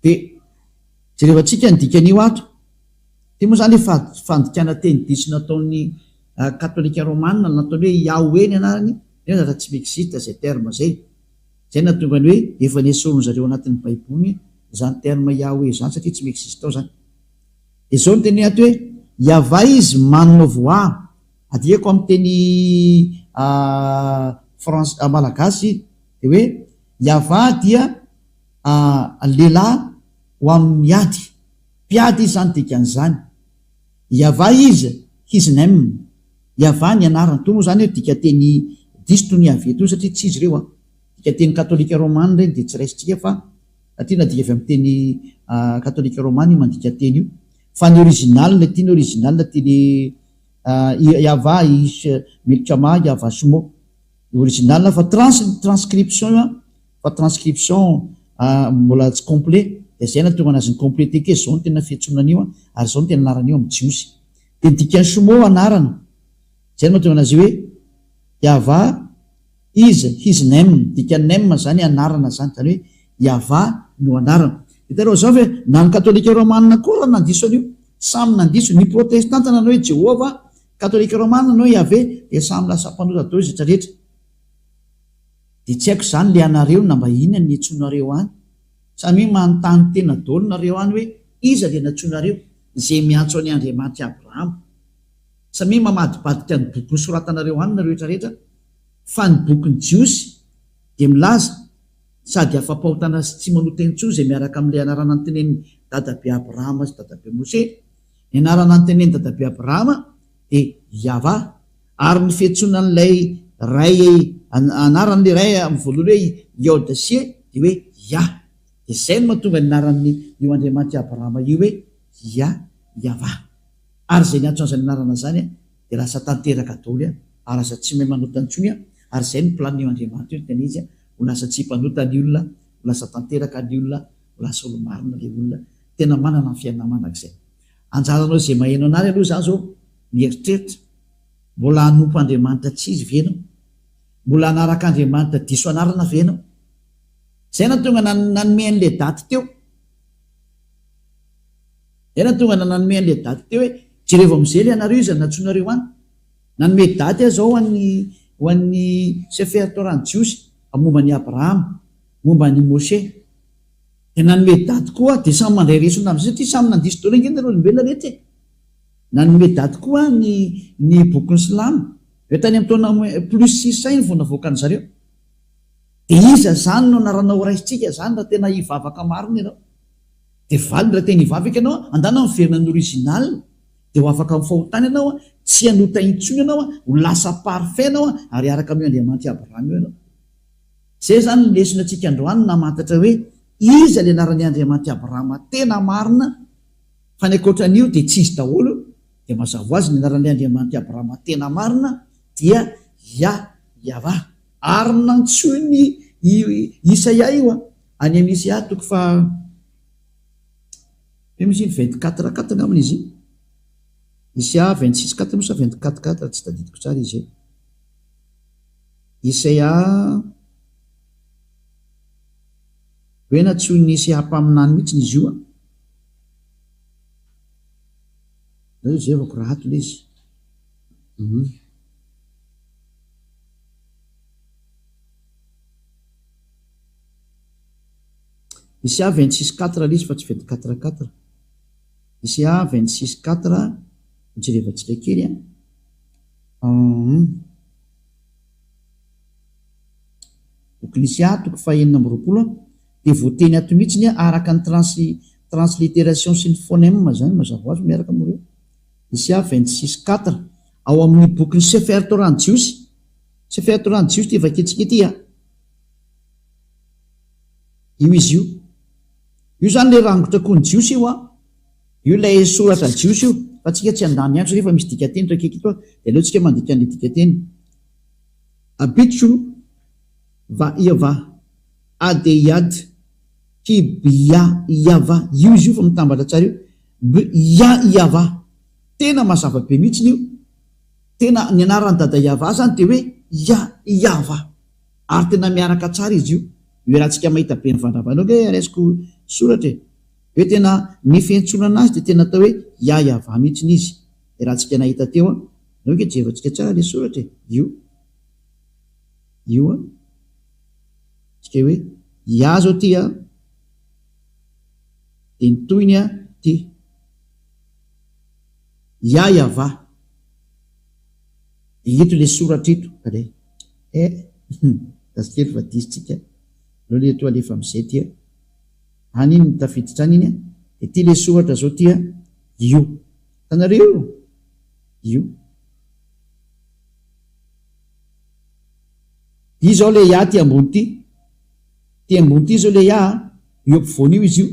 Dia jerevantsika ny dikan'io ato. Ity moa izany efa fandikana teny diso nataon'ny katolika romana nataony hoe Yahweh ny anarany, nefa zatra tsy mi-existe izay terme izay. Izay nahatonga ny hoe efa nesorin zareo anatin'ny baiboly izany terme Yahweh izany satria tsy mi-existe ao izany. Dia izao no teneny ato hoe Yavah izy manana voix, adikako amin'ny teny frans malagasy dia hoe Yavah dia lehilahy ho amin'ny ady. Mpiady izy izany dikan'izany. Yavah izy, his name. Yavah ny anarany. Toa moa izany hoe dikanteny diso toy ny Yaveh toy satria tsy izy ireo an. Dikanteny katolika romana ireny dia tsy raisintsika fa satria nadika avy amin'ny teny katolika romana io mandika teny io. Fa ny original ity ny original ity le Yavah ish milchama Yavah shmo. Original fa trans transcription io an. Fa transcription mbola tsy complet dia izay nahatonga anazy ni-completer kely, izao no tena fiantsoana an'io an, ary izao no tena anaran'io amin'ny jiosy. Dia ny dikan'ny shmo anarana, izay no mahatonga anazy hoe Yahvah is his name, dikan'ny name izany anarana izany, izany hoe Yahvah no anarana. Hitanareo izao ve, na ny katolika romana koa raha nandiso an'io, samy nandiso, ny protestanta nanao hoe Jehovah, katolika romana nanao hoe Yahveh, dia samy lasa mpanota daholo izy rehetra rehetra. Dia tsy haiko izany le anareo na mba inona ny niantsoanareo any. Samia manontany tena daholo nareo any hoe iza le nantsoinareo izay miantso an'i Andriamanitr'i Abrahama. Samia mamadibadika ny boky nosoratanareo any nareo rehetra rehetra fa ny bokin'ny Jiosy dia milaza sady afa-pahotana sy tsy manota intsony izay miaraka amin'ilay anarana notenenin'i dadabe Abrahama sy dadabe Moshe. Ny anarana notenenin'i dadabe Abrahama dia Yavah. Ary ny fiantsoana an'ilay Ray anaran'ilay Ray amin'ny voalohany hoe Yod She dia hoe Yah. Dia izay no mahatonga ny anaran'ny io Andriamanitr'i Abrahama io hoe Yah, Yavah. Ary izay niantso an'izany anarana izany dia lasa tanteraka daholo ary lasa tsy mahay manota intsony ary izay no planin'io Andriamanitra io tena izy ho lasa tsy mpanota ny olona, ho lasa tanteraka ny olona, ho lasa olo-marina ilay olona tena manana ny fiainana mandrakizay. Anjaranao izay maheno an'ary aloha izany izao mieritreritra. Mbola hanompo Andriamanitra tsy izy ve ianao? Mbola hanaraka Andriamanitra diso anarana ve ianao? Izay nahatonga nanome an'ilay daty teo. Izay nahatonga nanome an'ilay daty teo hoe jerevo amin'izay ilay anareo iza no nantsoinareo any. Nanome daty aho izao ho an'ny ho an'ny Sefer Torah ny Jiosy momba an'i Abrahama, momba an'i Moshe. Dia nanome daty koa aho, dia samy mandray lesona amin'izay satria samy nandiso daholo ange nareo olombelona rehetra e. Nanome daty koa ny ny bokin'ny silamo. Eo tany amin'ny taona plus 600 iny vao navoakan-dry zareo. Dia iza izany no anarana ho raisintsika izany raha tena hivavaka marina ianao? Dia valiny raha tena hivavaka ianao, andana miverina ny original, dia ho afaka amin'ny fahotana ianao, tsy hanota intsony ianao, ho lasa parfait ianao ary hiaraka amin'io Andriamanitr'i Abrahama io ianao. Izay izany ny lesona antsika androany namantatra hoe iza ilay anaran'i Andriamanitr'i Abrahama tena marina Fa ny ankoatra an'io dia tsy izy daholo, dia mazava ho azy ny anaran'ilay Andriamanitr'i Abrahama tena marina dia Yah, Yavah. Ary nantsoin'i Isaia io an, any amin'ny Isaia toko faha, inona izy iny, 24 quatre angambany izy iny, Isaia 26 quatre moa sa 24 quatre, tsy tadidiko tsara izy e. Isaia, hoe nantsoin'i Isaia mpaminany mihitsy izy io an. Zay jerevako raha ato le izy. Hum. Isia 26 quatre le izy fa tsy 24 quatre. Isia 26 quatre jerevantsika kely an. Hum. Bokin'Isia toko fahenina amby 20 dia voateny ato mihitsy ny araka ny trans transliteration sy ny phonème izany mazava ho azy miaraka moa ireo. Isia 26 quatre ao amin'ny bokin'ny Sefer Torah ny Jiosy. Sefer Torah ny Jiosy ity vakintsika ity a. Io izy io. Io izany ilay rangotra koa ny Jiosy io a. Io ilay soratra Jiosy io. Fa tsika tsy handany andro satria efa misy dikanteny eto akaiky eto dia aleontsika mandika an'ilay dikanteny. Abitcho va ia va. Adeyad ki bya iava io izy io fa mitambatra tsara io bya iava tena mazava be mihitsiny io tena ny anaran'i dada iava zany dia hoe ya iava ary tena miaraka tsara izy io io raha tsika mahita be mivandravandra eo nge raisiko soratra e hoe tena ny fiantsonana azy dia tena atao hoe ya iava mihitsiny izy raha tsika nahita teo an eo nge jerevantsika tsara le soratra e io io an Tsika hoe Yah zao ty an, dia ny tohiny an ty. Yah Yavah. Dia ito le soratra ito. Allez. Eh, gasy kely fa diso tsika. Aleo le eto alefa amizay ty an. Any iny no tafiditra any iny an. Dia ty le soratra zao ty an, io. Hitanareo io? Io. Izao le Yah ty ambony ty. Ty ambony ty zao le Yah a, io ampovoany io izy io.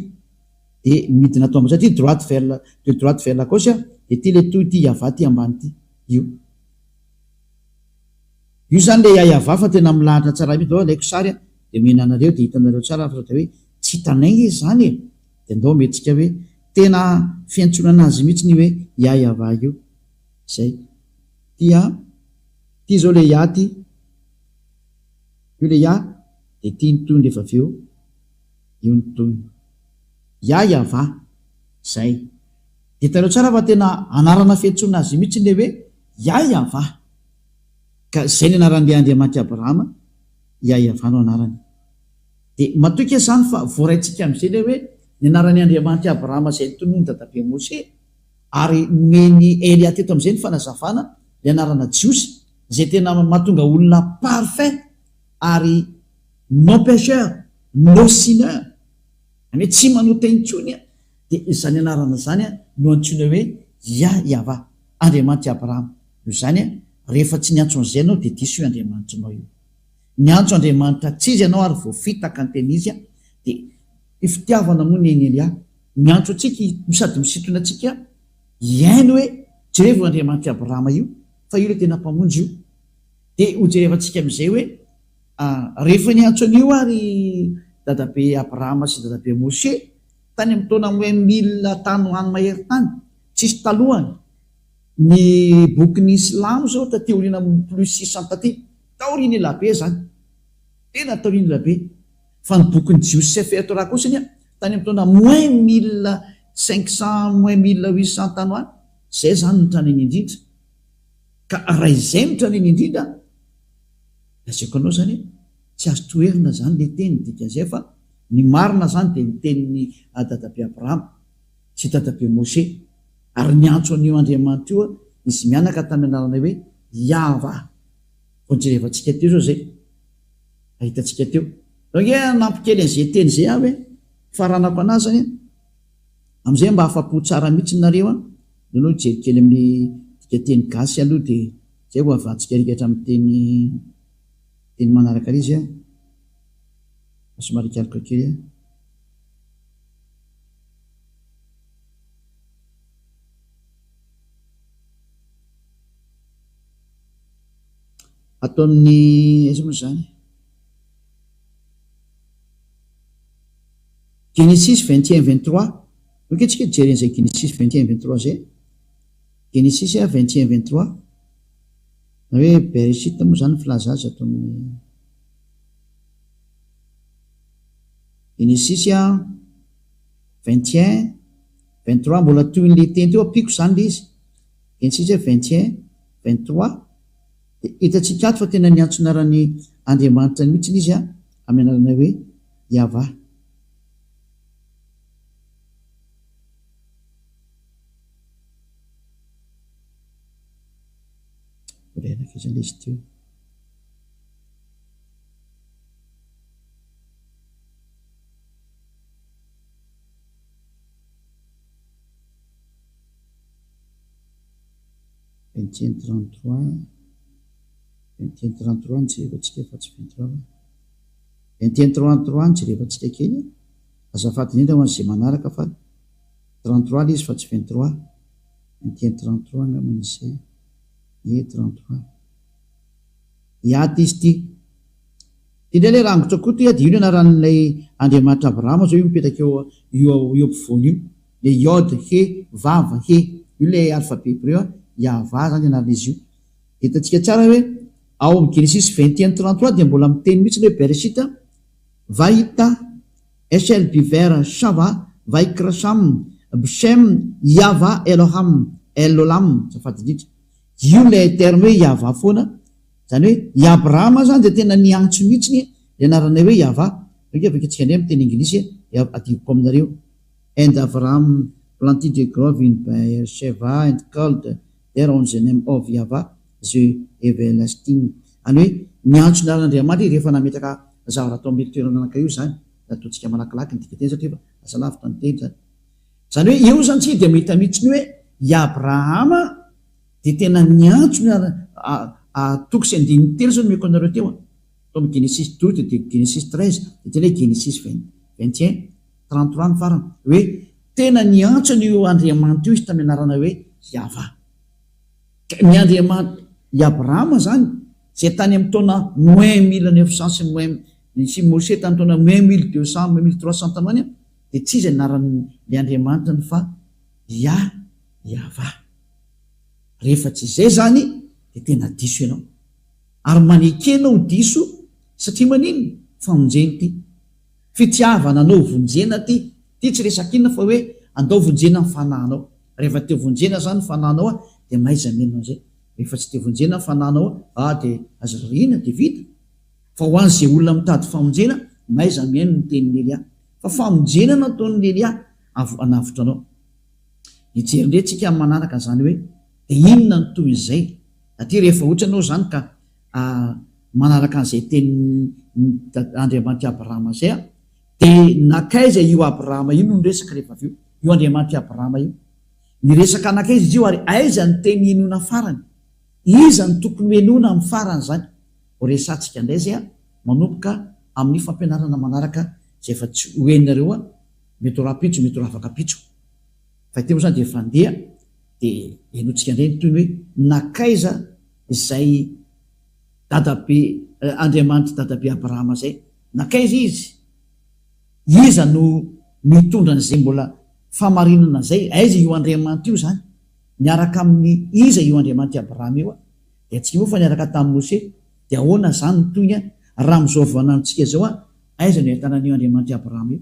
Dia midina ato ambany satria droite vers la, de droite vers la gauche dia ty le toy ty Yavah ty ambany ty. Io. Io zany le Yah Yavah fa tena milahatra tsara mihitsy. Ndao alaiko sary a, dia omena anareo dia hitanareo tsara fa sao dia hoe tsy hitanay nge izany e. Dia ndao omentsika hoe tena fiantsoana anazy mihitsy ny hoe Yah Yavah io. Zay. Ty a, ty zao le Yah ty. Io le Yah, dia ty ny tohiny rehefa avy eo, io ny tohiny. Yah Yavah. Zay. Dia hitanareo tsara fa tena anarana fiantsoana azy mihitsy le hoe Yah Yavah. Ka zay ny anaran'ilay Andriamanitr'i Abrahama, Yah Yavah no anarany. Dia matoky aho izany fa voaraintsika amin'izay ilay hoe ny anaran'i Andriamanitr'i Abrahama izay notononin'i Dadabe Moshe, ary nomen'i Elia teto amin'izay ny fanazavana ny anarana Jiosy izay tena mahatonga olona parfait ary non pecheur, no sinner, izany hoe tsy manota intsony, dia izany anarana izany no antsoina hoe Yah Yavah, Andriamanitr'i Abrahama. Noho izany, rehefa tsy niantso an'izay ianao dia diso io Andriamanitrinao io. Niantso Andriamanitra tsy izy ianao ary voafitaka ny tena izy dia ny fitiavana moa neny Elia miantso antsika no sady misintona antsika hihaino hoe jerevo io Andriamanitr'i Abrahama io fa io ilay tena mpamonjy io dia ho jerevantsika amin'izay hoe rehefa niantso an'io ary dadabe Abrahama sy dadabe Moshe tany amin'ny taona moins mille tany ho any mahery tany tsisy talohany ny bokin'ny silamo zao taty aoriana plus 600 taty Taorian'ny elabe izany. Tena taorian'ny elabe. Fa ny bokin'ny Jiosy Sefer Torah kosa anie, tany amin'ny taona moins 1500, moins 1800 tany ho any, izay izany no tranainy indrindra. Ka raha izay no tranainy indrindra, lazaiko anao izany hoe, tsy azo toherina izany ilay teny, dikan'izay fa ny marina izany dia ny tenin'i Dadabe Abrahama sy Dadabe Moshe. Ary niantso an'io Andriamanitra io izy mianaka tamin'ny anarana hoe Yahvah. Vao jerevantsika teo zao zay. Ahitantsika teo. Zao nge hanampy kely an'izay teny izay aho e. Faranako anazy zany an. Amin'izay mba afa-po tsara mihitsy nareo an. Aleo aloha hijery kely amin'ny dikanteny gasy aloha dia zay vao havantsika rikatra amin'ny teny teny manaraka ary izy an. Fa somary hikaloka kely aho. Ato amin'ny aiza moa izany? Genesis 21 23. Ok tsika hijery an'izay Genesis 21 23 izay. Genesis 21 23. Na hoe Bereshit moa izany ny filaza azy ato amin'ny Genesis 21 23 mbola tohin'ilay teny teo ampiako izany ilay izy. Genesis 21 23 Dia hitantsika ato fa tena niantso ny anaran'i Andriamanitra mihitsy izy amin'ny anarana hoe Yavah. Mbola ela kely ilay izy teo. 21 33 21 33 no jerevantsika fa tsy 23 fa 21 33 no jerevantsika kely azafady indrindra ho an'izay manaraka fa 33 ilay izy fa tsy 23 21 33 angamba ny izay ie 33 hiaty izy ity ity indray ilay rangotra koa ity dia io ny anaran'ilay Andriamanitra Abrahama zao io mipetraka eo io eo ampovoany io Le Yod, He, Vav, He. Io ilay alphabet hebreu an, Yahvah zany anaran'izy io. Hitantsika tsara hoe ao amin'ny Genesis 21 33 dia mbola miteny mihitsy ny hoe Bereshit, Vahita, Eshel Biver Shava, Vaikra Sham, Bshem, Yahvah Eloham, El Olam, azafady indrindra. Io ilay terme hoe Yahvah foana, izany hoe i Abrahama zany dia tena niantso mihitsy ny anarana hoe Yahvah. Io avy antsika indray amin'ny teny anglisy dia adinoko aminareo. And Avraham planted a grove in Beer-sheva and called there on the name of Yahvah the everlasting. Any hoe niantso ny anaran'Andriamanitra izy rehefa nametraka zavatra tao amin'io toerana anankiray io izany. Nataontsika malakilaky ny dikanteny satria efa lasa lavitra ny teny izany. Izany hoe eo izany isika dia mahita mihitsy ny hoe i Abrahama dia tena niantso ny anarana, toko sy andininy telo izao nomeko anareo teo an. Tao amin'ny Genesisy 12 dia Genesisy 13 dia tena hoe Genesisy 21, 33 ny farany. Hoe tena niantso an'io Andriamanitra io izy tamin'ny anarana hoe Yavah. Ka ny Andriamanitra i Abrahama izany izay tany amin'ny taona moins 1900 sy moins sy Moshe tamin'ny taona moins 1200, moins 1300 tany ho any dia tsy iza ny anaran'ilay Andriamanitrany fa Yah, Yavah. Rehefa tsy izay izany dia tena diso ianao. Ary maneke anao ho diso satria maninona? Famonjena ity. Fitiavana anao vonjena ity. Ity tsy resaka inona fa hoe andao vonjena ny fanahinao. Rehefa te vonjena zany ny fanahinao a dia mahaiza mihaino an'izay. Rehefa tsy te vonjena ny fanahinao a dia aza rarihina dia vita. Fa ho an'izay olona mitady famonjena, mahaiza mihaino ny tenin'i Elia. Fa famonjena nataon'i Elia hanavotra anao. Hijery indray tsika amin'ny manaraka izany hoe dia inona no tohin'izay. Aty rehefa ohatra ianao izany ka manaraka an'izay tenin'i Andriamanitr'i Abrahama izay a, dia nankaiza io Abrahama io no niresaka rehefa avy eo? Io Andriamanitr'i Abrahama io. Niresaka nankaiza izy io ary aiza ny teny henoina farany? Iza no tokony ho henoina amin'ny farany izany? Ho resahantsika indray izay manomboka amin'ny fampianarana manaraka izay efa tsy ho henonareo mety ho rahampitso mety ho rahafakampitso. Fa ity moa izany dia efa handeha dia henointsika indray ny tohiny hoe nankaiza izay dadabe Andriamanitr'i dadabe Abrahama izay? Nankaiza izy? Iza no mitondra an'izay mbola fahamarinana izay? Aiza io Andriamanitra io izany? Miaraka amin'ny iza io Andriamanitr'i Abrahama io? Dia tsy moa fa niaraka tamin'i Mose? Dia ahoana izany ny tohiny raha amin'izao vaninandrontsika izao aiza no ahitana an'io Andriamanitr'i Abrahama io?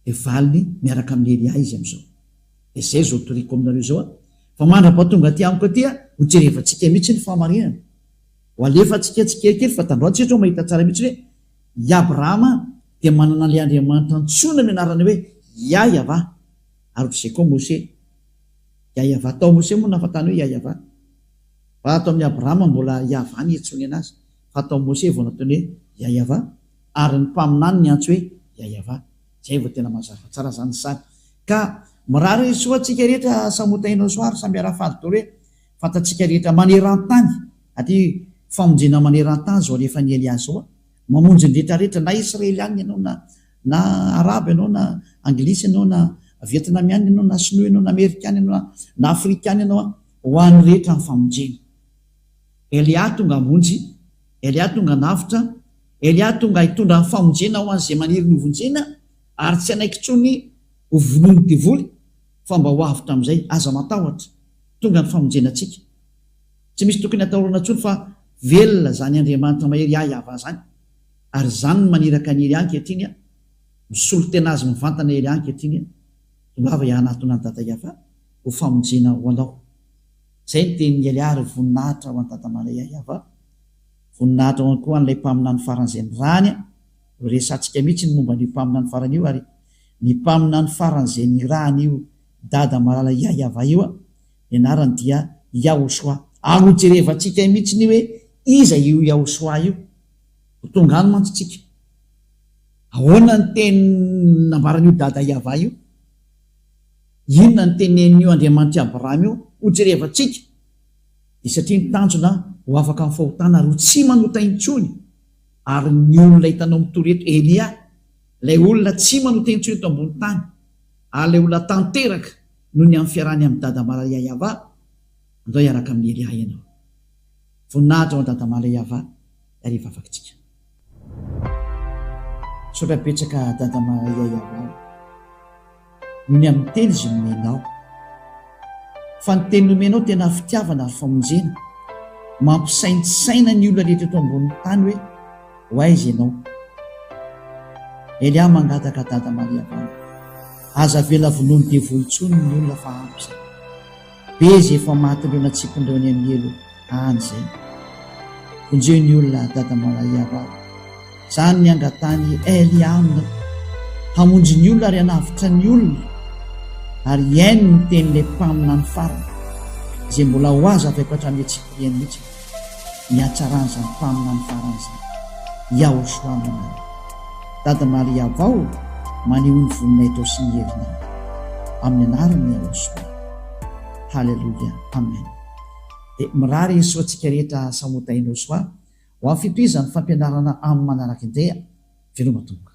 Dia valiny miaraka amin'i Elia izy amin'izao. Dia izay izao toriko aminareo izao an! Fa mandra-pahatonga aty amiko aty an, ho jerevantsika mihitsy ny fahamarinana. Ho alefantsika tsikelikely fa tandroany tsika izao mahita tsara mihitsy hoe i Abrahama dia manana an'ilay Andriamanitra antsoina amin'ny anarana hoe Yah-Yavah. Ary ohatr'izay koa Mose. Yah-Yavah. Tao Mose moa nahafantany hoe Yah-Yavah. Fa ato amin'i Abrahama mbola Yavah ny iantsoany anazy. Fa tao Mose vao nataony hoe Yah-Yavah. Ary ny mpaminany niantso hoe Yah-Yavah. Zay vao tena mazava tsara zany ny sary. Ka mirary soa antsika rehetra samy ho tahinao soa ary samy hiara-faly daholo hoe fantatsika rehetra maneran-tany aty famonjena maneran-tany zao alefan'i Elia zao a! Mamonjy ny rehetra rehetra na Israelianina ianao na na Arabo ianao na Anglisy ianao na Vietnamianina ianao na Sinoa ianao na Amerikana ianao na Afrikana ianao a! Ho an'ny rehetra ny famonjena. Elia tonga hamonjy, Elia tonga hanavotra, Elia tonga hitondra ny famonjena ho an'izay maniry ny hovonjena ary tsy hanaiky intsony ho vonoin'ny devoly fa mba ho avotra amin'izay. Aza matahotra, tonga ny famonjena antsika. Tsy misy tokony hatahorana intsony fa velona izany Andriamanitra mahery ahy Yavah izany ary izany no maniraka an'i Elia ankehitriny, misolo tena azy mivantana Elia ankehitriny, tongava hianatona an'i Dada Yavah ho famonjena ho anao. Izay ny tenin'i Elia ary voninahitra ho an'i Dada Maria Yavah. Voninahitra ho an koa an'ilay mpaminany farany izay nirahany an! Ho resatsika mihitsy ny momba an'io mpaminany farany io ary ny mpaminany farany izay nirahan'io Dada malala Yahyawa io an, ny anarany dia Yahoshuah. Ary ho jerevantsika mihitsy ny hoe iza io Yahoshuah io. Ho tonga any mantsy tsika. Ahoana ny teny nambaran'io Dada Yahvah io? Inona ny tenenin'io Andriamanitr'i Abrahama io? Ho jerevantsika. Dia satria ny tanjona ho afaka amin'ny fahotana ary ho tsy manota intsony, ary ny olona hitanao mitory eto, Elia, ilay olona tsy manota intsony eto ambony tany, ary ilay olona tanteraka noho ny amin'ny fiarahany amin'i Dada Malayayava, andao hiaraka amin'i Elia ianao. Voninahitra ho an'i Dada Malayava, ary hivavaka tsika. Misaotra betsaka Dada Malayayava o. Noho ny amin'ny teny izay nomenao. Fa ny teny nomenao tena fitiavana ary famonjena. Mampisaintsaina ny olona rehetra eto ambonin'ny tany hoe ho aiza ianao. Elia mangataka Dada Maria Valo. Aza avela vonoin'ny devoly intsony ny olona fa ampy izay. Be izay efa matin'ireo natsipin'ireo any amin'ny helo any izay. Vonjeo ny olona Dada Maria Valo. Izany ny angatahany Elia aminy hamonjy ny olona ary hanavotra ny olona ary hihaino ny tenin'ilay mpaminany farany izay mbola ho azo avaiko hatramin'ny antsipiriany mihitsy ny hatsaran'izany mpaminany farany izany. Yahoshua no anarany. Dada Maria vao maneho ny voninahitrao sy ny herinao. Amin'ny anaran'i Yahoshua. Haleloia. Amen. Dia mirary soa antsika rehetra samy ho tahinao soa. Ho amin'ny fitohizan'ny fampianarana amin'ny manaraka indray. Veloma tompoko.